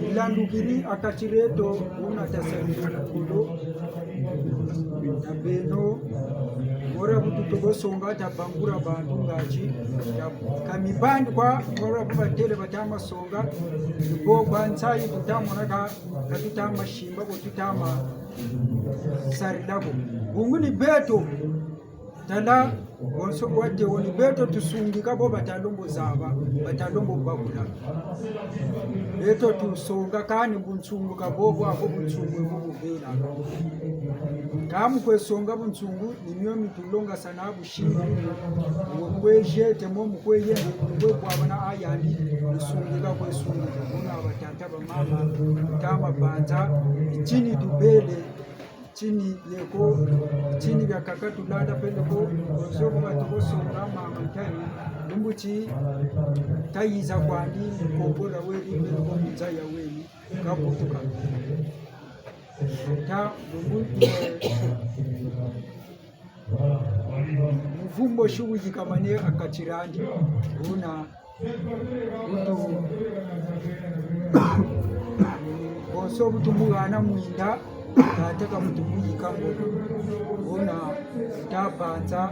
bilandukidi a kati dieto, una tasadila kolo. Na beno, ora bu tutobo songa, tabangula bantu ngati, ta-, ka mibandi kwa, ora bu batele batama songa, bo kwa nsayi tutamona ka, ka tutama simba ko, tutama sarila ko. Bungu ni beto, tala, bonso bwate wo ni beto tusungika, bo bata lembo zaba, bata lembo bakula. Beto tusonga kani bunsungu ka bo, bo ako bunsungu bu bubela. Ka mu kwe songa bunsungu, ni mio mi tulongasana busi. Mu kwe jete mo, mu kwe yende, mu kwe bwabana ayandi, tusungika kwe sungika. Buna batata, bamama, tutama banza, bitini tubele, bitini ye ko, bitini biakaka tulanda pele ko, bonso bu batobo songa mama Ntani, lumbu ti tayiza kwandi, mu Kongo dia weri, mbele ko mu nza ya weri, kabutuka. Ta, lumbu, eh, muvumbo si uyikamane a kati diandi, una Utu. Bonso bu tumugana mwinda, tata ka mutu muyika mo. Ona tabanza.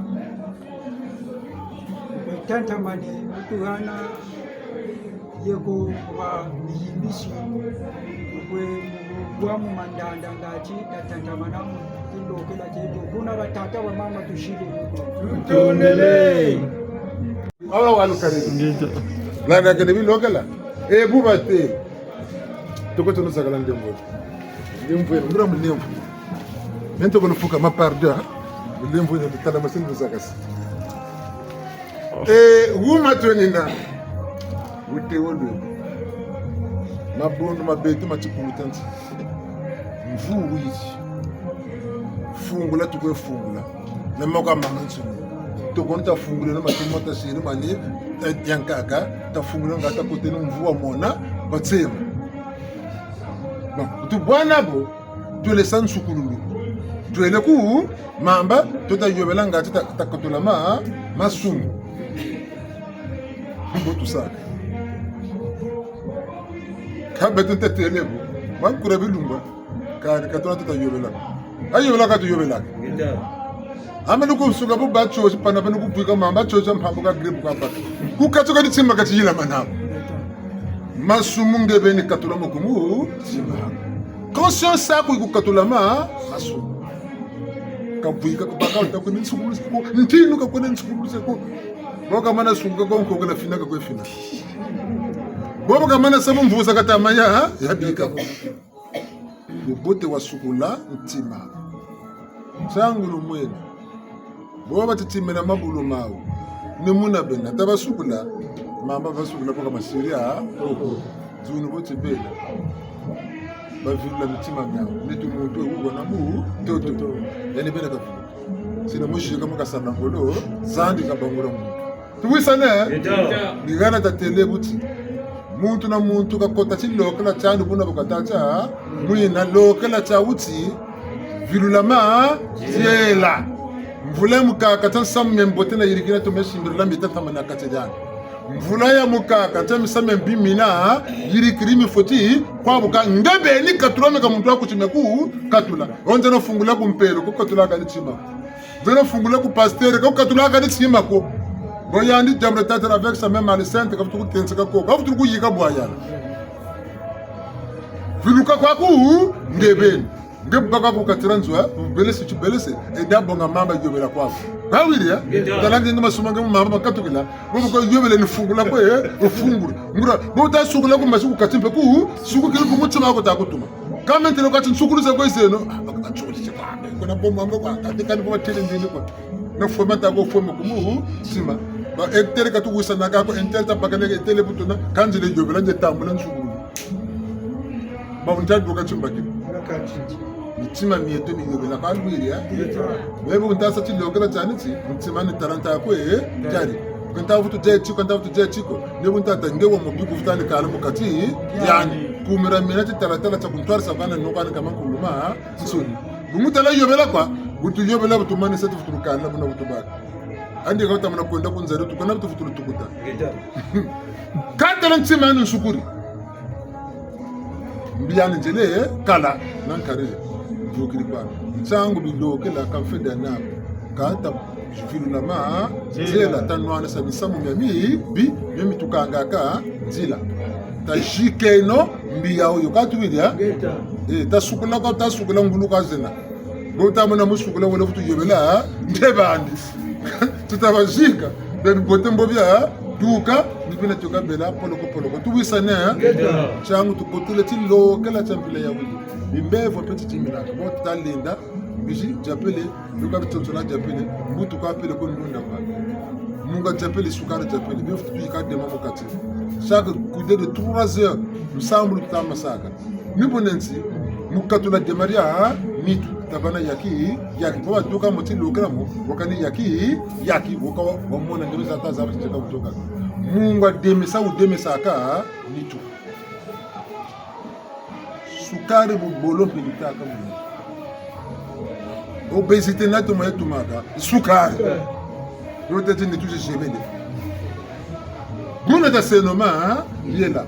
Kwe tantamane, bu tugana ye ko kwa miyimbisi. Kwe bwa mu mandanda ngati, tatantamana mu kilokela kieto. Kuna batata, bamama, tusidi. Tutondele. Awa wanu kari. Ngeta. Landa kene bilokela. E buba te. Toko tono sakala ndembo. Ndembo, ngura mu ndembo. Mento kono fuka ma pardon. Ndembo ne tala masini sakasi. E, wuma twenina. Wute wolu. Mabundu ma beto ma tikulu tanti. Mvu wisi. Fungula tukwe fungula. Na moko a mama nsuni. Toko nta fungula na matu mota siri mani, eh, yankaka, ta fungula nga ta koteno mvu wa mona, batsema. Bon, tu bwana bo, twele sa nsukululu. Twele ku mamba, tota yobela nga ta, ta kotula ma, masumu. Mbo tusaka. Ka beto nta tele bo. Bankura bilumba. Kadi ka tuna tuta yobelaka. A yobelaka tuyobelaka. Ngeta. Ame nuku suka bu ba chochi pana, ba nuku bwika mamba chochi mpambu ka grippe kwa baka. Ku katuka ni tima kati yila manabo. Masumu nge beni katula mo ku mutima. Conscience aku iku katula ma, masumu. Ka bwika ku baka, ta kwenda nsukululu ko. Ntinu ka kwenda nsukululu ko. Bo ka mana sunga ko, nkokela fina ka kwe fina. Bo ka mana samu mvuza kata maya, ha? Ya bika. Bubote wa sukula ntima. Nsangu lumwene. Bo batitimena mabulu mau. Ni muna bena. Ta basukula. Mamba basukula boka masiri a. Zunu bo tibela. Bavilula mitima miau. Nitu muntu e ugo na mu. Toto. Yani bena kafu. Sina mushi kama kasala ngolo. Zandi kabangula muntu. Tuwisane? Ngeta. Ni gana tatele buti. Muntu na muntu kakota tilokela tiandi buna bu kata tia mwina lokela tia uti vilula ma tiela. Mvula ya mukaka tia nsamu mia mbote na yirikina to mesimbirila mita ntama na kati diandi. Mvula ya mukaka tia misamu mia mbi mina yirikiri mifoti kwa buka nge beni katula meka muntu wa kutima ku katula. Onza na fungula ku mpelo ku katula kani tima. Nzena fungula ku pasteur, ka kukatulaka ni tima ko. Bo yandi diambu dia tata avec sa main malsainte, ka vutu kutenseka ko. Ka vutu kuyika bwa yandi. Viluka kwaku, nge beni. Nge baka kukatila nzo, eh? Belese, tu belese. E da bonga mamba yobela kwaku. Ka wiri, eh? Ngeta. Tala nge masumu nge mamba makatukila. Bo ko yobela ni fungula ko, eh? Ufungula. Ngura, bo ta sukula ku masuku kati mpe ku, suku kili ku mutima ko ta kutuma. Ka ntele kwa ti nsukulu za kwa zeno. Ah, baka nsukulu za kwa. Kuna bo mamba kwa, kati kani bo tele ndini kwa. Fwema ta ko fwema kumu, sima. Ba hectare ka tuwisanaka ko, hectare ta bakana hectare bu tuna, kanzile yobela nge tambula nsukulu. Ba unta duka timbaki. Mitima mieto miyobela kwa lwiri, eh? Bebu nta sa tilokela tiani ti, mitima ni talanta ko, eh? Diari. Kanta vutu dia tiko, kanta vutu dia tiko. Ne bu nta ta nge wa mubi ku vuta ni kala mu kati, yani. Kumira mina ti talatala tia kuntwarisa vana nokani kama kuluma, nsoni. Bu mu tala yobela kwa, bu tuyobela bu tumanisa ti vutu kala, buna bu tubaka. Andi ka utamana kwenda ku nzari, tukona bu tuvutulu tukuta. Katala ntima anu nsukuri. Mbi yani nzele, kala, na nkari. Dukiri kwa. Nsangu bilokela, kamfeda na. Kata, jufilu na ma, nzela, tanwana sa misamu mia mi, bi, mia mitukangaka, nzila. Tazikeno, mbi yawu yo, katuwidi, eh? Eh, tasukula kwa, tasukula ngulu kwa zena. Bo tamona mu sukula wele vutu yobela, nde bandi. Tuta bazika, bia bibote mbo bia duka, ni bina tuka bela, poloko, poloko. Tuwisane, eh? Ngeta. Nsangu tukotele tilokela tia mpila ya wili. Bimbevo mpe titimina. Bo tuta lenda, bizi, diapele, duka bitsotsola diapele, mbutu kwa pele ko ndunda kwa. Munga diapele, sukari diapele, bia vutu tuyika dema mu kati. Chaque coup de trois heures, lusambulu tuta masaka. Ni bo nenti, mu katula dema dia nitu, tabana yaki, yaki. Bo baduka mu tilokela mo, wakani yaki, yaki, waka wa, wamona ndeme za ta zaba titeka butoka. Mungwa demesa, udemesaka nitu. Sukari bubolo mpe litaka mu nitu. Obésité na tuma ya tumaka, sukari. Yo tete nitu zizebele. Buna ta senoma, hein? Yela.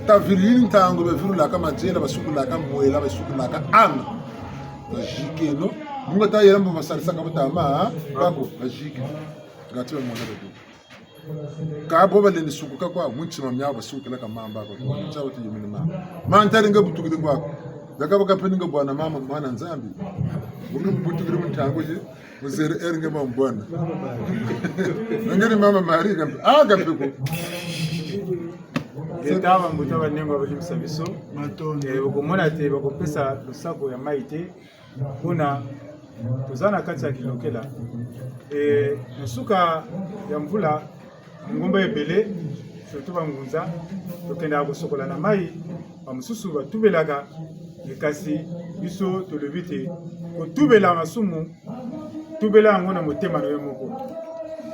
Ta virili ntangu, bavirulaka madiela, basukulaka mwela, basukulaka anga. Bazikeno. Munga ta yela mbo basalisaka butama, hein? Bako, bazike. Ngati bamona batu. Ka bo balendi sukuka kwa, mu ntima miawu basukilaka mamba kwa. Ntia wati yumini mamba. Mantari nge butukidi kwa. Yaka baka mpe ninga bwana mama, mwana Nzambi. Bunge butukidi mu ntangu ye. Muzere eri nge mama bwana. Nge ni mama Marie kampe. Ah, kampe ko. Leta, bambuta, banengwa, balimbisa biso. Matondo. Eh, okomona te bakopesa lusaku ya mai te. Kuna toza na kati ya kilokela. Eh, na suka ya mvula, ngumba ebele, surtout bangunza, tokendaka kosokola na mai, bamosusu batubelaka, eh, kasi biso tolobi te, kotubela masumu, tubela yango na motema na yo moko.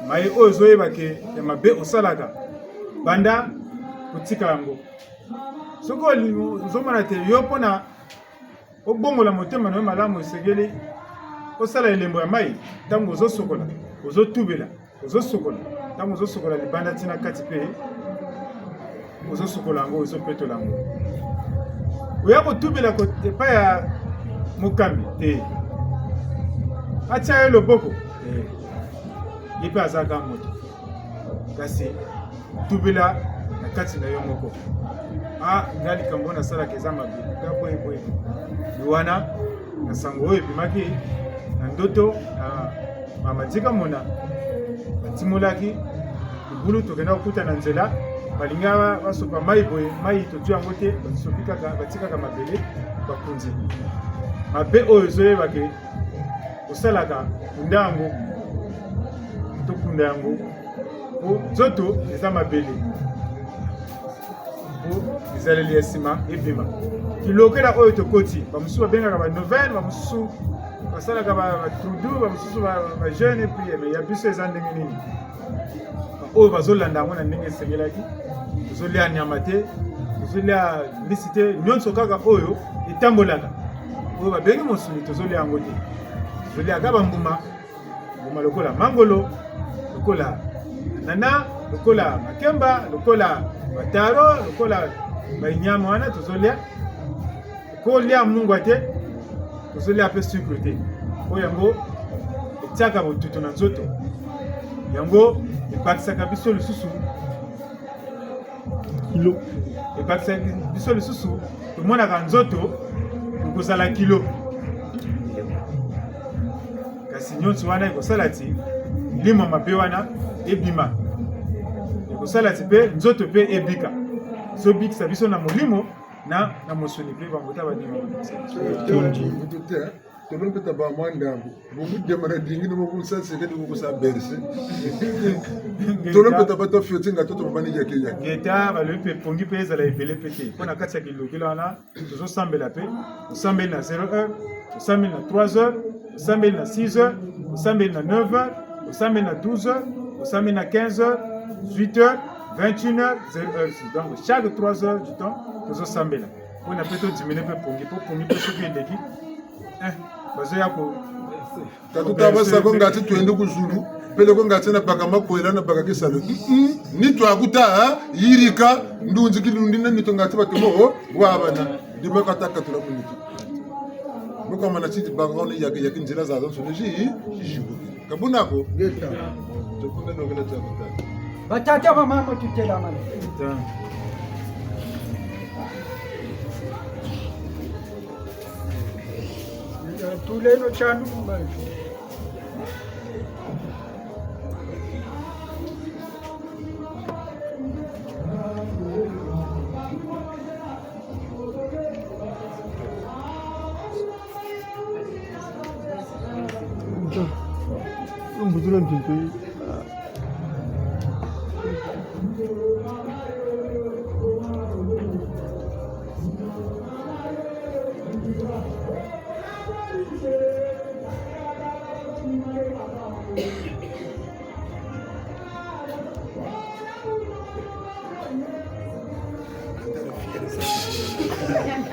Mai oyo ozoyeba ke ya mabe osalaka, banda kotika yango. Soki oli-, ozomona te yo mpo na obongola motema na yo malamu, esengeli osala elembo ya mai. Ntango ozosokola, ozotubela, ozosokola. Ntango ozosokola libanda tina kati mpe, ozosokola yango, ozopetola yango. Oya kotubela ko-, epai ya mokambi te. Atia yo loboko. Eh. Ye mpe azalaka moto. Kasi tubela na kati na yo moko. Ah, nga likambo nasalaka eza mabe. Nga boye, boye. Ni wana, na sango oyo ebimaki na ndoto, na mama Tika Mona, batimolaki libulu, tokenda kokuta na nzela, balinga ba-, basopa mai boye, mai totwi yango te, basopi kaka, batikaka mabele, bakunzi. Mabe oyo ezoyeba ke osalaka, kunda yango, tokunda yango. Po nzoto eza mabele. Po bizaleli ya nsima ebima. Kilokela oyo tokoti, bamosusu babengaka ba neuvaine, bamosusu basalaka ba, ba trudeau, bamosusu ba, ba jeûne et prière. Mais ya biso eza ndenge nini? Oyo bazolanda yango na ndenge esengelaki. Tozolia nyama te, tozolia mbisi te, nyonso kaka oyo etambolaka. Oyo babengi mosuni, tozolia yango te. Tozoliaka bambuma, mbuma lokola mangolo, lokola nana, lokola makemba, lokola mataro, lokola bainyama wana tozolia. Kolia mungwa te, tozolia mpe sucre te. Po yango etiaka botutu na nzoto. Yango ebakisaka biso lisusu kilo. Ebakisaka biso lisusu, tomonaka nzoto ekozala kilo. Kasi nyonso wana ekosala ti milimo mabe wana ebima. Ekosala ti mpe nzoto mpe ebika. Ezobikisa biso na molimo, na, na mosuni mpe, bambuta, banima. Tondi. Mutu te, hein? Tolo mpe ta ba mwa ndambu. Bungu dema na dingi ni mo kusa seke di kusa berse. Tolo mpe ta ba ta fioti nga toto mabani yaki yaki. Ngeta, balobi mpe pongi mpe ezala ebele mpe te. Mpo na kati ya kilukila wana, tozosambela mpe. Osambeli na zéro heure, osambeli na trois heures, osambeli na six heures, osambeli na neuf heures, osambeli na douze heures, osambeli na quinze heures, dix-huit heures, vingt et une heures, zéro heure aussi. Donc, chaque trois heures du temps, tozosambela. Mpo na mpe to diminuer mpe pongi, mpo pongi mpe soki eleki, eh, bazoya ko. Ka tuta ba sa ko ngati twende ku zulu, peleko ngati na baka makwela na baka kisalu. Mm-mm. Nitu akuta, ha? Yirika, ndunzi kilundi na nitu ngati batomo, oh, wabana. Dima kata katula mu nitu. Muka mana titi baka kone yaki, yaki nzila zazo, nsoni zi, zi, zi. Ka buna ko? Ngeta. Tokunda nokela tia kuta. Batata, bamama, tutelamane. Ta. Tuleno tshanu mu mavi. Umbutula mpimpa.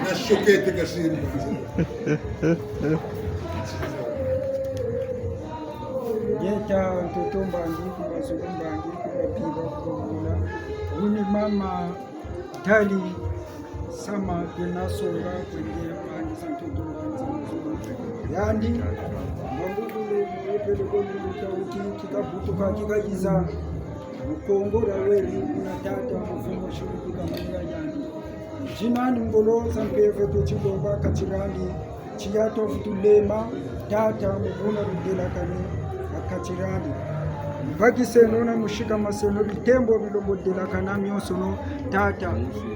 Na choquete kasiri. Ngeta, ntoto mbangi, ku mazulu mbangi, ku mapinga, ku bangula. Wuni mama Tali sama kwena songa kwende mbangi za ntoto, mbangi za mazulu. Yandi, mambukulu, mwe pele kwa mbuta uti, kika butuka, kika yiza. Mu Kongo dia weri, kuna tata, mufumu shuru kuka mwenga yandi. Dina ni ngolo za mpeve tuti lomba kati diandi, tiya twavutu lema, tata, mu buna ludelakani, a kati diandi. Mbakiseno na mu sikamaseno bitembo bilombo delakana bionsono, tata,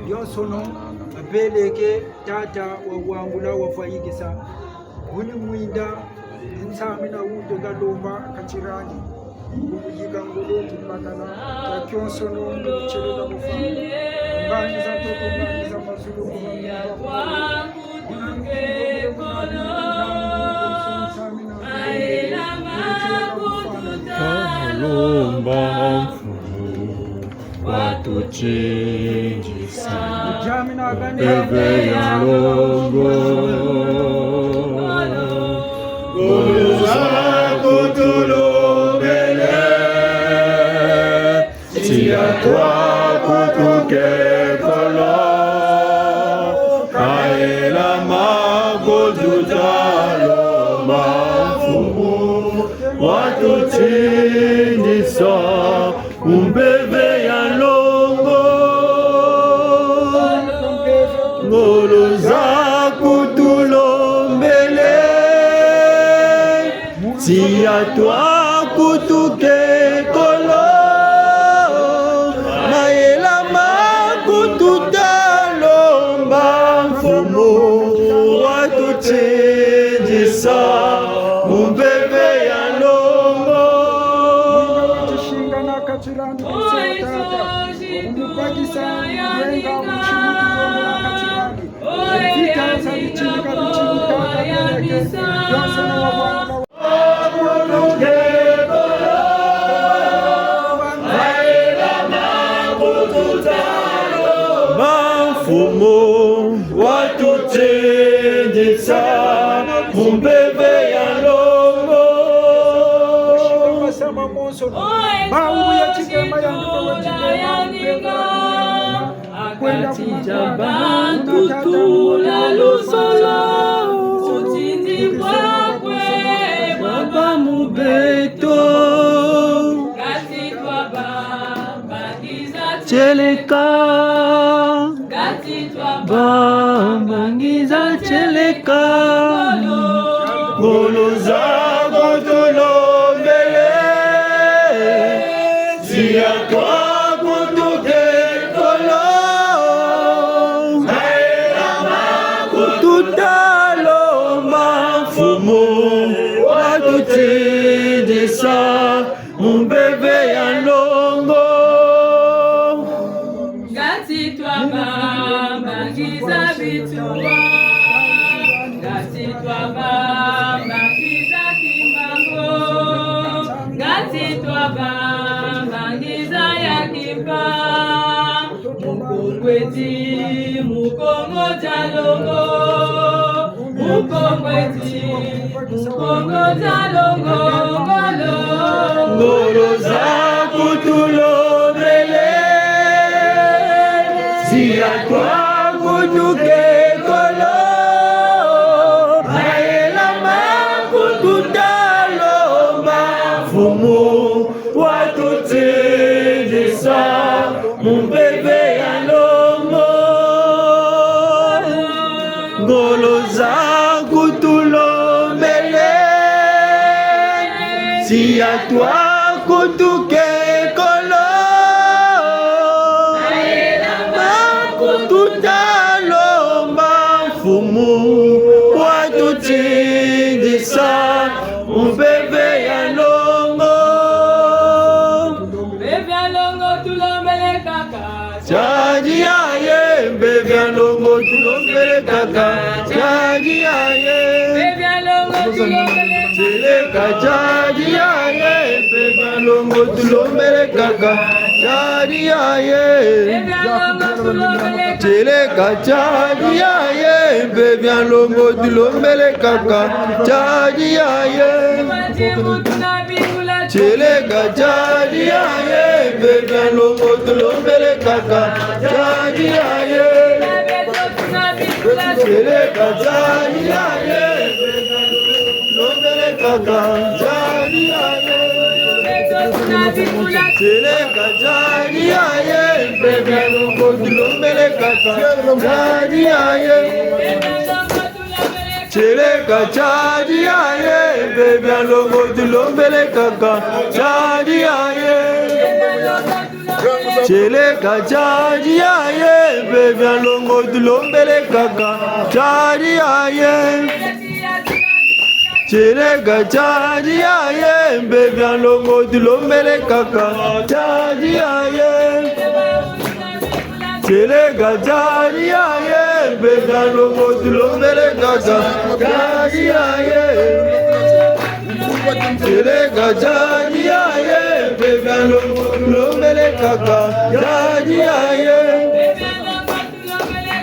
bionsono, babeleke, tata, wawangula, wavayikisa. Wuni mwinda, Nzambi na wuto kalomba kati diandi. Wuyika ngolo, kimpakana kia kionsono, mu kutseleka kufana. Mbangi za ntoto, mbangi za mazulu, kuba mbangi. Talomba Mfumu watutindisa mpeve ya longo. Ngolo zaku tulombele, tiya twaku tuke kolo. Kaela makutu talomba Mfumu watutindisa mpeve ya longo. Ngolo zaku tulombele, tiya twaku tuke kolo. Mayela makutu talomba Mfumu watutindisa mpeve ya longo. Tushinga na kati diandi, tata, mu bakisa, wenga, mu tshimutu, longola kati diandi. Mvita za bitini ka bitini, tata, beleke, bionsono wa bwana. Mfumu watutindisa mpeve ya longo. Bawu ya tshikema ya nduka wa tshikema, kwenda kati dia bantu tula luzolo, kutindibwa kwe baba mu beto. Kati twa ba mbangi za tieleka, kati twa ba mbangi za tieleka. Ngolo zaku tulombele, tiya twaku tuke kolo. Mayela makutu talomba Mfumu Mu mpeve ya longo. Ngati twabamba ngiza bituwa. Ngati twabamba ngiza kimbangu. Ngati twabamba ngiza ya kimpa. Mukongo eti, Mukongo dia longo. Mukongo eti, Mukongo dia longo, ngolo. Ngolo za kutulombele, si atwa kutuke kolo. Mayela ma kututa lomba, Mfumu watutindisa mu mpeve ya longo. Ngolo za kutulombele, si atwa kutuke kolo. Ma kututa lomba, Mfumu watutindisa mu mpeve ya longo. Mpeve ya longo tulombele kaka. Tiadi yaye, mpeve ya longo tulombele kaka. Tiadi yaye. Mpeve ya longo tulombele kaka. Tieleka tiadi yaye, mpeve ya longo tulombele kaka. Tiadi yaye. Mpeve ya longo tulombele kaka. Tieleka tiadi yaye, mpeve ya longo tulombele kaka. Tiadi yaye. Tieleka tiadi yaye, mpeve ya longo tulombele kaka. Tiadi yaye. Tieleka tiadi yaye, mpeve ya longo tulombele kaka. Tiadi yaye. Tieleka tiadi yaye, mpeve ya longo tulombele kaka. Tiadi yaye. Tieleka tiadi yaye, mpeve ya longo tulombele kaka. Tiadi yaye. Tieleka tiadi yaye, mpeve ya longo tulombele kaka. Tiadi yaye. Tieleka tiadi yaye, mpeve ya longo tulombele kaka. Tiadi yaye. Tieleka tiadi yaye, mpeve ya longo tulombele kaka. Tiadi yaye. Tieleka tiadi yaye, mpeve ya longo tulombele kaka. Tiadi yaye.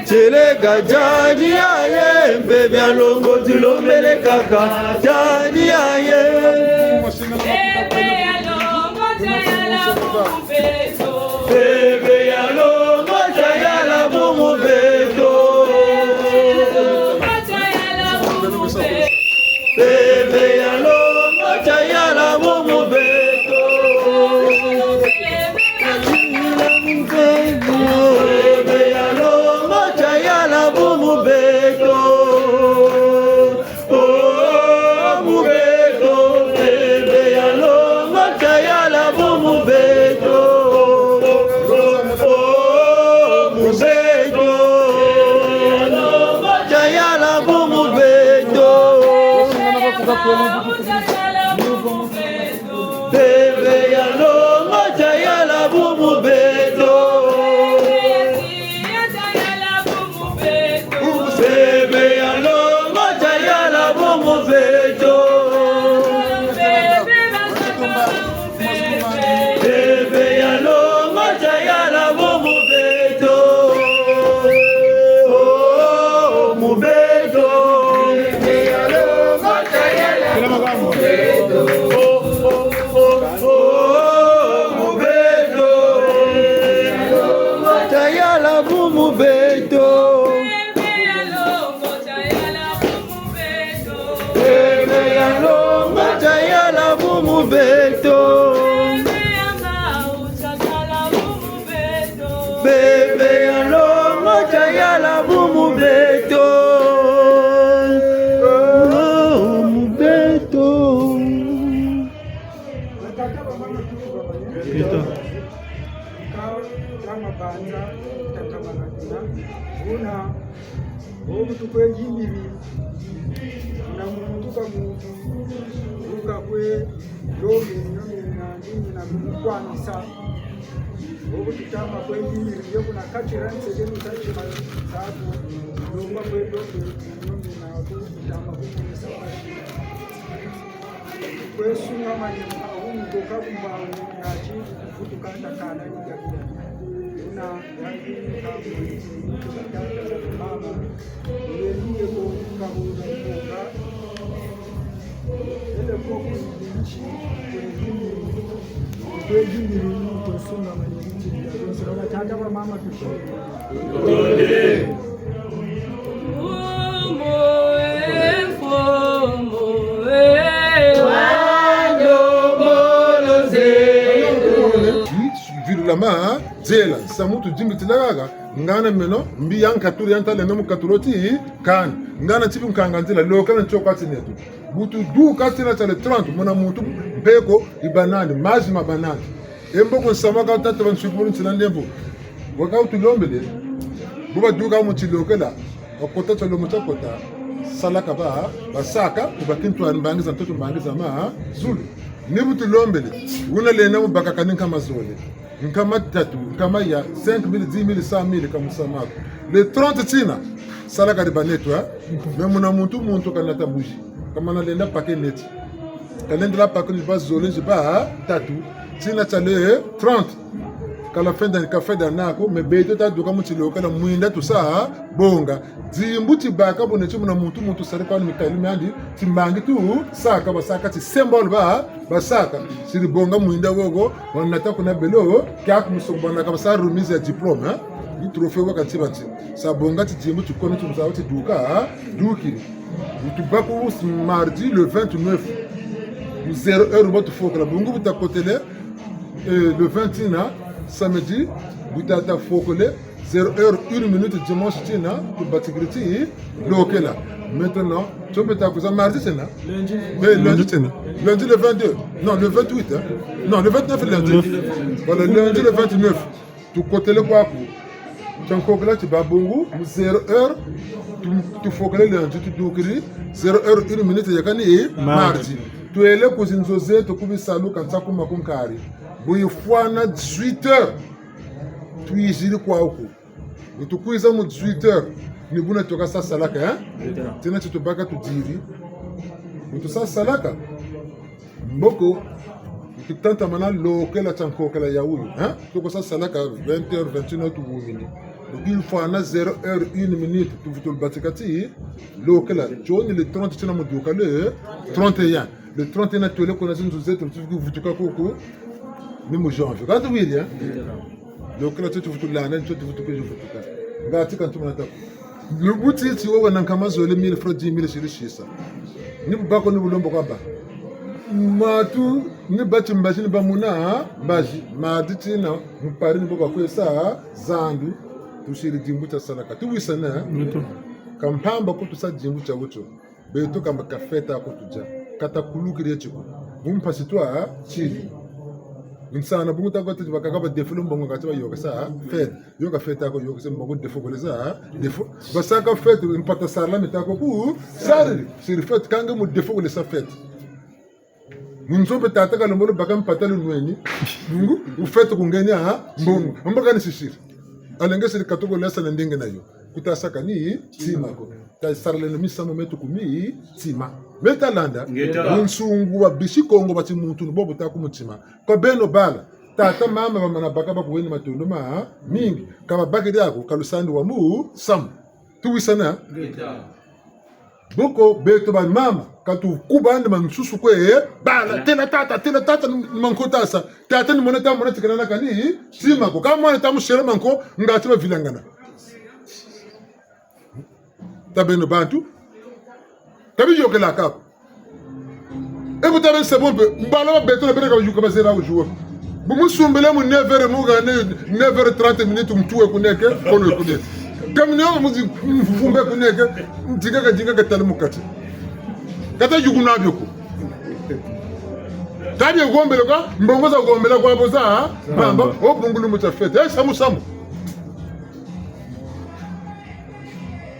Tieleka tiadi yaye, mpeve ya longo tulombele kaka. Tiadi yaye. Mpeve ya longo tayala bumu beto. Mpeve ya longo tayala bumu beto. Mpeve ya longo tayala bumu beto. Oh, mu beto, mpeve ya longo tayala bumu beto. Oh, mu beto, tayala bumu beto. Mpeve ya longo tayala bumu beto. Mpeve ya longo tayala bumu beto. Mpeve ya longo tayala bumu beto. Oh, mu beto. Mpeve ya longo tayala bumu beto. Oh, oh, oh, oh, mu beto. Tayala bumu beto. Mpeve ya longo tayala bumu beto. Mpeve ya longo tayala bumu beto. Oh, mu beto. Beto. Nkau ya mabanza, tata Maradona, una, o mutu kwe yimbiri, una mutu ka mutu, Kwe, lombe, nyombe, na, nini, na, kumukwanisa. Obu tutama kwe, nini, yo kuna kati ya nse, denu, tachi, ma, sabu, lomba kwe, lombe, nyombe, na, ku, tutama kwe, nini, sa, kwe, sunga, mani, ma, ungo, ka, kumba, ungo, na, chi, kutu, kanda, kana, ida, ida. Una, ya, ka, mama. Vilulama, hein? Nzila, samu tudimbitila kaka, ngana meno, mbi ya nkatula ya ntala na mu katula ti, kan, ngana tibi nkanga nzila, lokela ncho kwa tinetu. Bu tuduka tina tia le trente, muna muntu, mpeko, iba nandi, mazi maba nandi. E mboko nsamu ka tata ba nsukulu ntina ndembo. Waka utulombele, bu baduka mu tilokela, wakota tia lomo tia kota, salaka ba, basaka, kubaki ntwani mbangi za ntoto mbangi za ma, zulu. Ni bu tulombele, una lenda mu bakaka ni nkama zole. Nkama tatu, nkama ya cinq mille, dix mille, cent mille, ka musamu aku. Le trente tina, salaka diba neto, hein? Mais muna muntu, muntu kanata mbuzi. Kamana lenda paquet net. Kalenda la paquet ni ba zole, ni ba tatu. Tina tia le trente. Kala fenda, ka fenda nako, mais beto taduka mu tilokela mwinda tusa bonga. Dimbu tibaka buna ti muna muntu, muntu sari kwa mikali miandi, timbangi tu saka, basaka ti symbole ba, basaka. Siri bonga mwinda wogo, wanata kuna belo, kia kumusomba na kabasa remise ya diplôme, hein? Ni trophée waka ti banti. Sa bonga ti dimbu ti kono ti musawa ti duka, hein? Dukiri. Tubaka mardi le vingt-neuf. Mu zéro heure, ba tufokela. Bungu bu takotele, euh, le vingt tina, samedi, bu tata fokele, zéro heure, une minute, dimanche tina, tubatikiri ti lokela. Maintenant, tu peux t'accuser mardi tina? Lundi. Mais lundi tina. Lundi le vingt-deux. Non, le vingt-huit, hein? Non, le vingt-neuf, lundi. Voilà, lundi le vingt-neuf. Tukotele kwaku. Tia nkokela ti ba bungu, mu zéro heure, tu, tufokele lundi, tudukiri, zéro heure, une minute, yakani, mardi. Mardi. Twele ku zinzo zeto ku bisalu, kansaku makunkari. Bu ifwana dix-huit heures, twiziri kwaku. Bu tukwiza mu dix-huit heures, ni buna tuka sa salaka, hein? Tina ti tubaka tudiri. Bu tusa salaka. Mboko, tutantamana lokela tia nkokela ya ulu, hein? Tuko sa salaka vingt heures, vingt et une heures, tuwumini. Bu ifwana zéro heure, une minute, tuvutulu batika ti lokela. Tio ni le trente tina mu duka le trente et un. Le trente et un twele kuna zinzo zeto, tuvutuka kuku. Ni mu janvier. Ka tuwiri, hein? Lokela tio tuvutulana, tio tuvutuka, tio vutuka. Ngati ka ntumana taku. Lubuti ti wowa na nkama zole mille francs, dix mille siri sisa. Ni bu bako ni bu lomba kwa ba. Matu, ni bati mbazi ni ba muna, ha? Mbazi. Mardi tina, mu Paris ni bo bakwe sa, zandu. Tusiri dimbu tia salaka. Tuwisana, hein? Ka mpamba ko tusa dimbu tia wuto. Beto kamba ka fête ako tudia. Ka takulukiri eti ko. Mu mpasi twa, ha? Tiri. Nsana bungu tako teti bakaka ba défilé mbongo kati bayokesa, ha? Fête. Yoka fête ako, yokesa mbongo défilé kolesa, ha? Défilé. Basaka fête, mpata sala mitako ku, sari. Siri fête, kanga mu défilé kolesa fête. Mu nzo mpe tata kalombolo baka mpata lunweni. Bungu, u fête kungenia, ha? Mbongo. Mbongo ni sisiri. Alenge siri katuko lesa na ndenge na yo. Kutasaka ni tima ko. Tasarileno misamu meto ku mitima. Meta landa. Ngeta. Bunsungu bwa bisi Kongo bati muntu ni bobo ta ku mutima. Kwa beno bala. Tata, mama, bamana baka bakuweni matondo mamingi. Ka babakidi ako, ka lusandi wa musamu. Tuwisana? Ngeta. Boko, beto ba mama, ka tukubandi mansusu kwe, bala, tela tata, tela tata, ni mankotasa. Tata ni mona ta mona tikana na kani, tima ko. Ka mwana ta musela manko, ngati bavilangana. Ta beno bantu. Ka biyokela kaka. E bu ta beno c'est bon mpe, mbala ba beto na beno ka bayuka bazera ujuwa. Bu musumbele mu neuf heures mu gane neuf heures trente minutes mtuwe kuneke, kono kuneke. Kamnio mu zi mfumbe kuneke, dinga ka dinga ka tala mu kati. Ka ta yuku na bio ko. Ka bie gombele kwa, mbongo za gombele kwa boza, ha? Bamba, o bungu lumbu tia fête. Eh, samu, samu.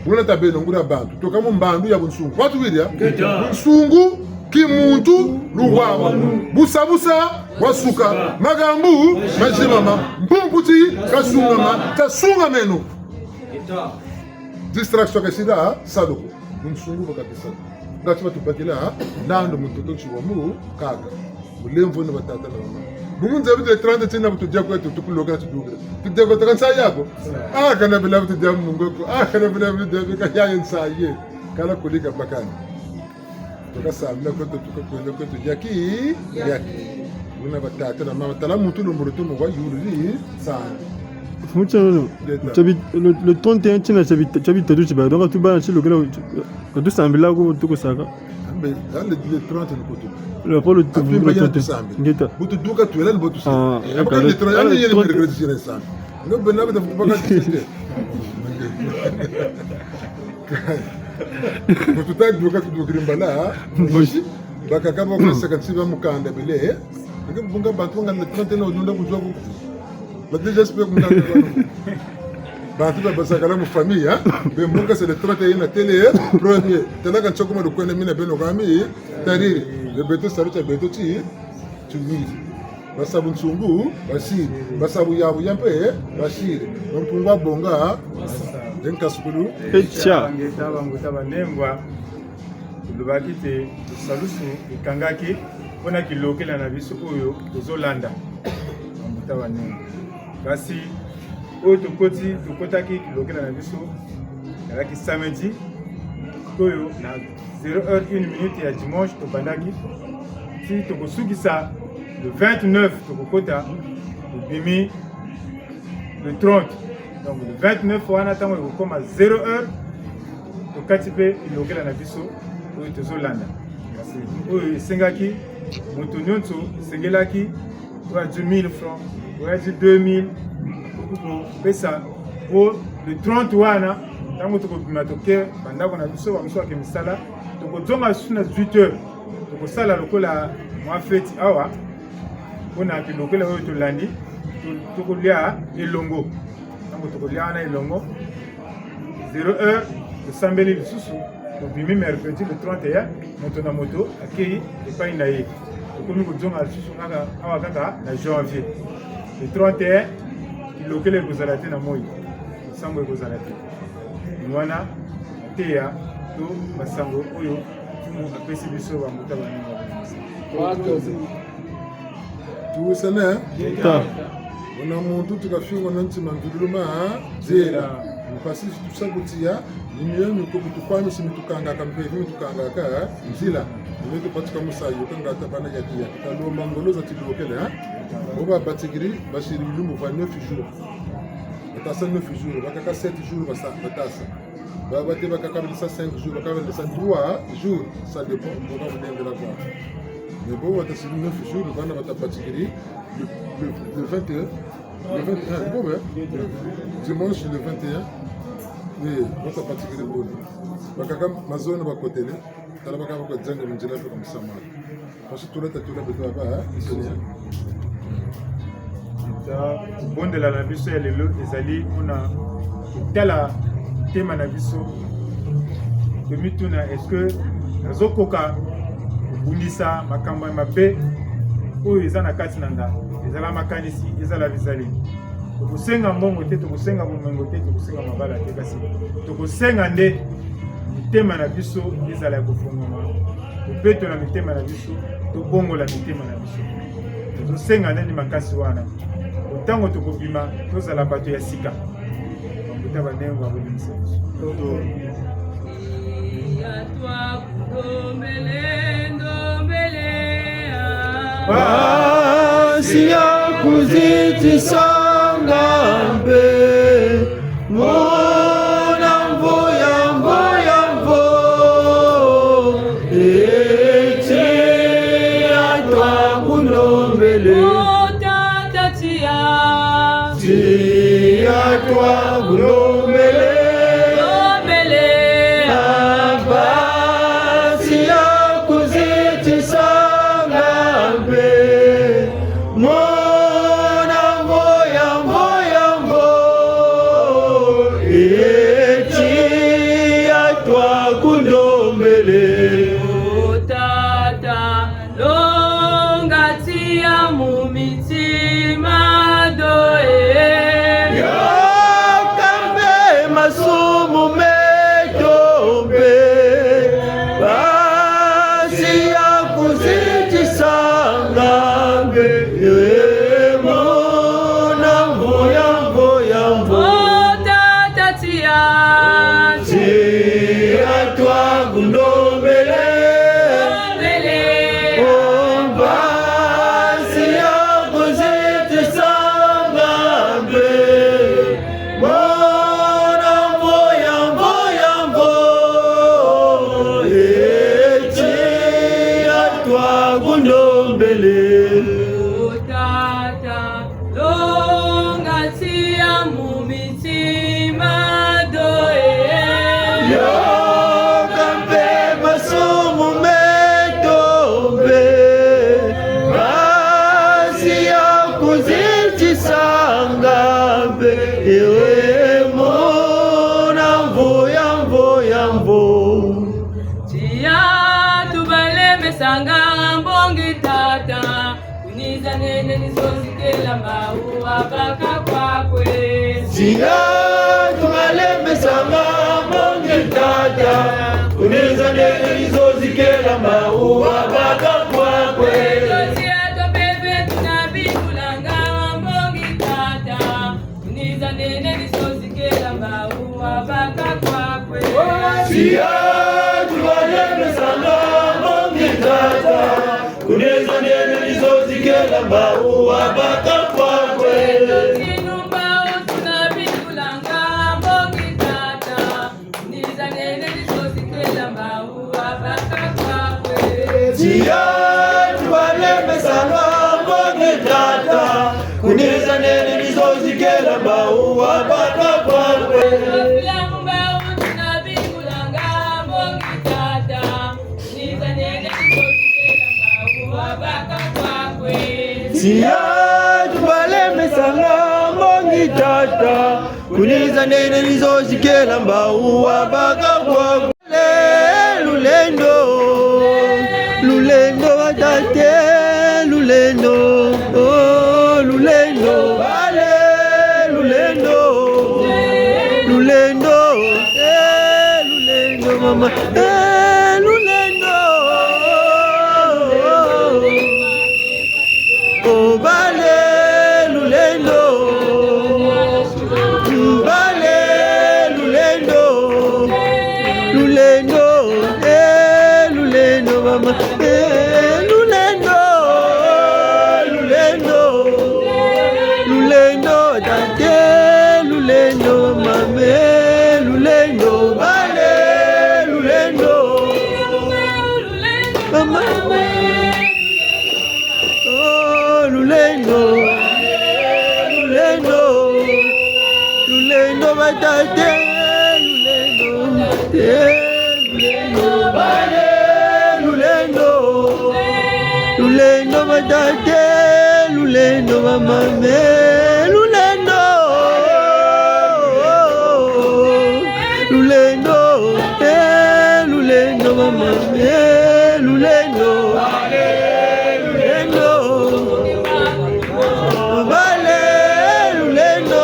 Buna ta beno nguria bantu. Tuka mu mbandu ya bunsungu. Watu wiria? Ngeta. Bunsungu, Kimuntu luwawanu. Busa busa wasuka. Makambu mazimama. Mpumputi kasungama. Kasungameno. Distraction kasila salu ko. Mu nsungu bakabisa. Ngati batubakila, nando mu ntoto nsi wa mu kaka. Mulemvo na batata na bamama. Bungu nzebi le trente tina bu tudia kwetu tukulokela tudukila. Tudia kwetu ka nsayi ko. Ah, kana bila bu tudia mu ngo ko. Ah, kana bila bu tudia ka yaye nsayi. Kala kulika bakani. Tukasambila kwetu, tukakwenda kwetu, yaki, yaki. Buna batata na mama, tala muntu lombolo tu mu kwa yulu di sa. Mucha no. Ngeta. Tsa bi-, le, le trente et un tina tsa bi-, tsa bitatu tsi ba. Donc, tu ba, tsi lokela, ka tusambila ko, tukusaka. Ambe, ya le, le trente ni kutu. Le, pour le, Apimba le ya trente. Tusambi. Ngeta. Bu tuduka twela ni bu tusi. Ah, ya ka le trente, ya le trente. Mercredi, je ne sais. Ngo bena bata baka tete. Ngo tuta duka tudukiri mbala, ha? Mosi. Bakaka ba kwesaka nsi ba mukanda bele, eh? Nge bunga bantu nga le trente na ulunda kuzwa ku. Ba déjà spé mukanda ba. Bantu ba basakala mu famille, ha? Be mbuka c'est le trente et un na télé, eh? Premier. Tala ka ntsoko ma lukwenda mina beno kami, tariri. Le beto saru tsa beto ti, tiwiri. Basa bunsungu, basiri. Basa buyabuya mpe, basiri. Mpungu abonga, nde nkasukulu. Echa. Bangeta, bambuta banengwa. Tulobaki te salusu ekangaki mpo na kilokela na biso oyo tozolanda. Bambuta banengwa. Kasi oyo tokoti, tokotaki kilokela na biso, ezalaki samedi, oyo na zéro heure une minute ya dimanche tobandaki, ti tokosukisa le vingt-neuf, tokokota, tobimi le trente. Donc le vingt-neuf wana, ntango ekokoma zéro heure, tokati mpe kilokela na biso oyo tozolanda. Kasi oyo esengaki, moto nyonso esengelaki, oyo azwi mille francs, oyo azwi deux mille, akoki kopesa. Po le trente wana, ntango tokobima toke bandako na biso, bamosusu bake misala, tokozonga lisusu na huit heures. Tokosala lokola mwa feti awa, mpo na kilokela oyo tolandi, to-, tokolia elongo. Ntango tokolia wana elongo, zéro heure, tosambeli lisusu, tobimi mercredi le trente et un, moto na moto akei epai na ye. Tokomi kozonga lisusu kaka awa kaka na janvier. Le trente et un, kilokela ekozala te na moi. Losambo ekozala te. Ni wana mateya to basango oyo Mfumu apesi biso, bambuta banengwa. Tuwisane? Ta. Muna muntu tuka fiongo na ntima mvilulu ma nzila. Mpasi tusa kutiya, ni mio miko kutukwamisi mitukangaka, mpe mitukangaka nzila. Ni mio tupatika musayi, kanga tabana yaki yaki. Talomba ngolo za tilokele, ha? Bo babatikiri, basiri bilumbu va neuf jours. Batasa neuf jours, bakaka sept jours basa, batasa. Ba, ba te bakaka bele sa cinq jours, bakaka bele sa trois jours, ça dépend, bo ka bulembela kwa. Mais bo bata siri neuf jours, bana bata batikiri le, le, le vingt et un, le vingt et un, bon, hein? Dimanche le vingt et un, oui, bata batikiri bon. Bakaka mazono bakotele, tala bakaka bakwa zanga mu nzila mpe kwa musamu. Parce que tula tatula beto aba, hein, missionnaire. Ta, kobondela na biso ya lelo ezali mpo na kotala motema na biso. Tomituna, est-ce que nazokoka kobundisa makambo ya mabe oyo eza na kati na nga? Ezala makanisi, ezala bizaleli. Tokosenga mbongo te, tokosenga bomengo te, tokosenga mabala te, kasi tokosenga nde mitema na biso ezala ya kofungwama, kobeto na mitema na biso, tobongola mitema na biso. Tozosenga nde ni makasi wana. Ntango tokobima, tozala bato ya sika. Bambuta banengwa, bolimbisa biso. Mpasi ya kuzitisanga mpe mona mvo ya mvo ya mvo, eti ya twa kundombele. O Tata, tiya. Tiya twa kundombele. Ndombele. Mpasi ya kuzitisanga mpe mona mvo ya mvo ya mvo, eti ya twa kundombele. ndombele. O Tata, longa tia mu mitima do e. Yoka mpe masumu meto mpe, mpasi ya kuzitisanga mpe, ewe mona mvo ya mvo ya mvo. Tia tubalemesanga mbongi Tata, kuniza nene ni zozi kela mbawu wa baka kwakwe. Tia tubalemesanga mbongi Tata, kuniza nene ni zozi kela mbawu wa baka kwakwe. Tia topeve tuna bingulanga mbongi Tata, kuniza nene ni zozi kela mbawu wa baka kwakwe. Tia tubalemesanga mbongi Tata, kuniza nene ni zozi kela mbawu wa baka kwakwe. Tia mbawu tuna bingulanga mbongi Tata, kuniza nene ni zozi kela mbawu wa baka kwakwe. Tia tubalemesanga mbongi Tata, kuniza nene ni zozi kela mbawu wa baka kwakwe. Tia mbawu tuna bingulanga mbongi Tata, kuniza nene ni zozi kela mbawu wa baka kwakwe. Tia tubalemesanga mbongi Tata, kuniza nene ni zozi kela mbawu wa baka kwakwe. Lulendo, lulendo wa tate, lulendo, oh, lulendo, bale, lulendo, lulendo, eh, lulendo, mama, eh, lulendo. Oh, bale lulendo, bale lulendo, lulendo, eh, lulendo, mama, eh, lulendo, lulendo, lulendo, tate, lulendo, mama, eh, lulendo, bale lulendo. Mama, oh, lulendo, lulendo, lulendo, batate, lulendo, te, lulendo, bale, lulendo, lulendo, batate, lulendo, bamame, lulendo. Lulendo, eh, lulendo, mama, eh, lulendo. Lulendo. Bale, lulendo.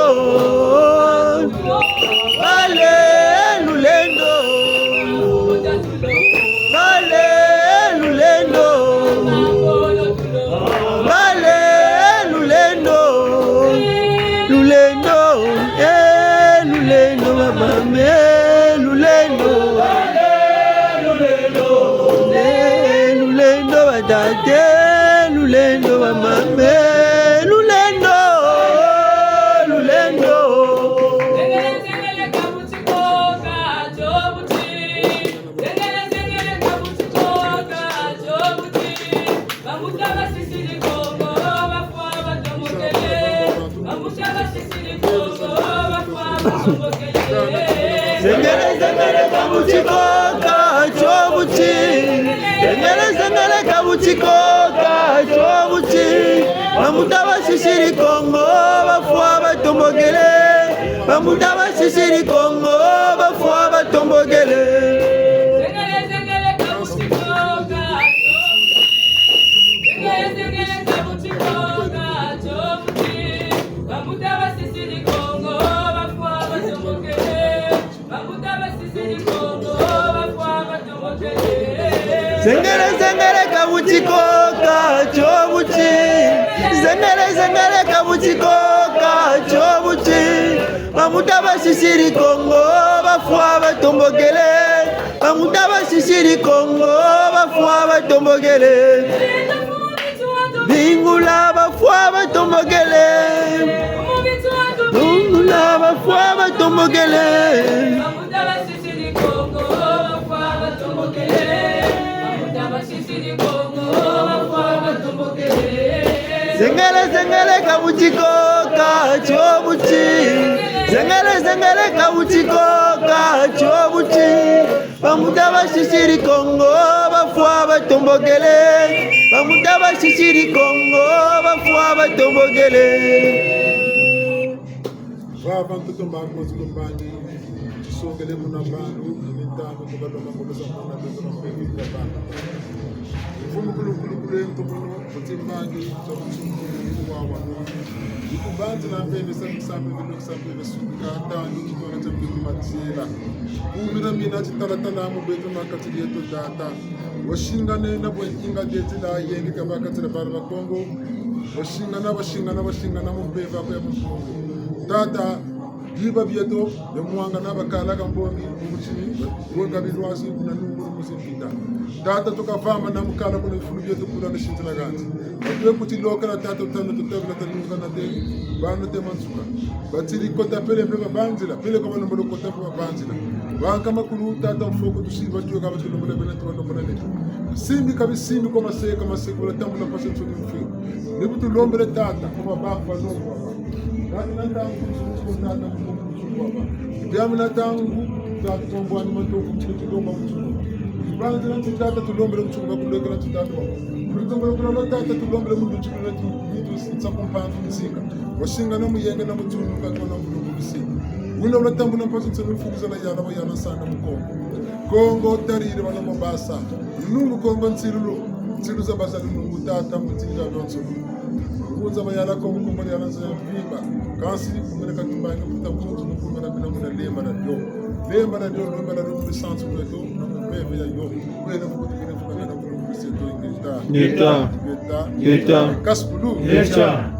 Bale, lulendo. Bale lulendo, bale lulendo, lulendo, eh, lulendo, bamame, lulendo, eh, lulendo, batate, lulendo, bamame, lulendo, lulendo. Zengele, zengele, kabuti koka, tio buti. Bambuta basisidi Kongo, bafwa batomokele. Bambuta basisidi Kongo, bafwa batomokele. Zengele, zengele, kabuti koka, tio buti. Zengele, zengele, kabuti koka, tio buti. Bambuta basisidi Kongo, bafwa batomokele. Bambuta basisidi Kongo, bafwa batomokele. Zengele, zengele, kabuti koka, tio. Zengele, zengele, kabuti koka, tio buti. Bambuta basisidi Kongo, bafwa batomokele. Bambuta basisidi Kongo, bafwa batomokele. Zengele, zengele, kabuti koka, tio buti. Zengele, zengele, kabuti koka, tio buti. Bambuta basisidi Kongo, bafwa batomokele. Bambuta basisidi Kongo, bafwa batomokele. Bingula, bafwa batomokele. Bingula, bafwa batomokele. Bambuta basisidi Kongo, bafwa batomokele. Bambuta basisidi Kongo, bafwa Zengele, zengele, kabuti ko, ka tio buti. Zengele, zengele, kabuti ko, ka tio buti. Bambuta basisiri Kongo, bafwa batombokele. Bambuta basisiri Kongo, bafwa batombokele. Vava ntoto mbangi, mazulu mbangi, tusongele muna mbandu, ni ntangu tukalonga kulusa muna beto na mpepe kwa bana. Mfumu kulu kulu kulu ye ntomono, kuti mbangi, twa mfumu kulu kulu wa wanu. Ikubanzi na mpe mesa misambe, mino kisambe, mesumika, tandu, kitwana tia mpe kumatila. Kumira mina titalatala mu beto na kati dieto, tata. Wasingane na bwe inga dietila, yenge kabaka tila bana ba Kongo. Wasingana, wasingana, wasingana mu mpeve aku ya mu Kongo. Tata, biba bieto, ya mwanga na bakala ka mbongi, mu mutini, bonga bilwazi, kuna nungu, mu zimpita. Tata, tukavama na mukala kuna bifulu bieto kula na sintila ganzi. Batwe kuti lokela, tata, utana tutabila tanunga na te, bana te mansuka. Batiri kota pele mpe babanzila, pele kwa bana mbolo kota mpe babanzila. Banka makulu, tata, mfoko tusiba tuwe kaba tulombele bena tuwa lombele ne. Simbi kabi simbi kwa maseka, maseka, wala tambula pasa nsoni mfu. Ni bu tulombele tata, kwa babaku balongo baba. Kati na ntangu kusuku tata, kusuku baba. Diambu na ntangu, tata, tombwani matoku, tiki tulomba kusuku. Ibana tena tutata, tulombele kusuku, bakulekela tutata baba. Lutombele kuna tata, tulombele mundu tukuna tu, tu, sa kumpanzu nzika. Wasingana mu yenge na mu tunu, kakona mu lubulisi. Wina wala tambula mpasi nsoni mfuku zala yala, wa yala sana mu Kongo. Kongo tariri bana mabasa. Lungu Kongo nsilulu. Nsilu za basa lungu tata mu nsinga lonso. Ngunza bayala Kongo, Kongo yala nza ya mvimba. Kansi, kumene katumbangi, kuta muntu, kumene kuna muna lemba na dio. Lemba na dio, lemba na dio, mu sansu kweto, na mu mpeve ya yo. Kwene kukutu kene kuka na kuku seto ingeta. Ngeta. Ngeta. Ngeta. Kaskulu. Ngeta.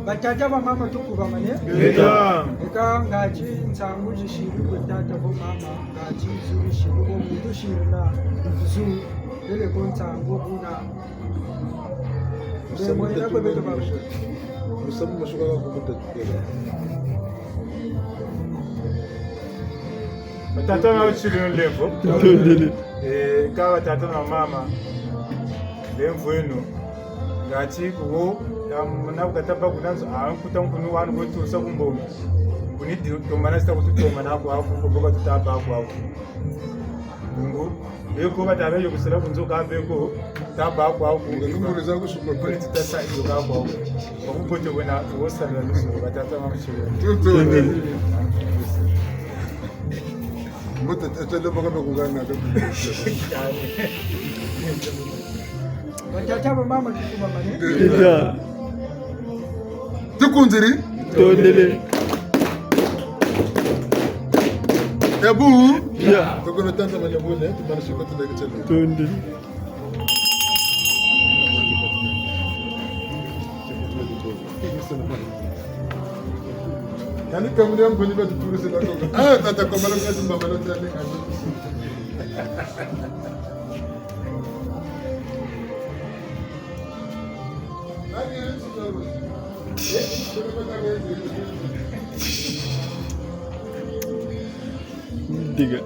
Batata, bamama, tukubamane. Ngeta. Eka ngati nsangu zisiri kwe tata vo mama, ngati zu zisiri kwe muntu siri na zu, ele ko nsangu kuna. Mbe mwina kwe beto ba. Musamu masuka kwa kukuta tukela. Batata na bashili nlemvo. Tutondele. Eh, ka batata na mama. Nlemvo eno. Ngati kuwo, ya muna kukatapa kuna nzo, a, nkuta nkunu wanu kwetu sa kumbongi. Kuni di, tomana sita kutu tomana kwa aku, kuboka tutaba kwa aku. Bungu, beko batabe yo kusala kunzo ka beko, taba kwa aku. Nge kumbole za kusuka. Kuni titasa yo ka kwa aku. Kwa kubote wena, wosala lusu, batata na bashili. Tutondele. Mbote, tete, lebo kama kugana, kama. Batata, bamama, tukubamane. Ngeta. Tukunziri. Tondele. Ebu. Ya. Tukuna tata manya bune, tumana shiko tunda kichele. Tondele. Yani kamuri ya mponi ba tuturu sila ko. Ah, tata kwa mala kwa simba mala tani kani. Diga.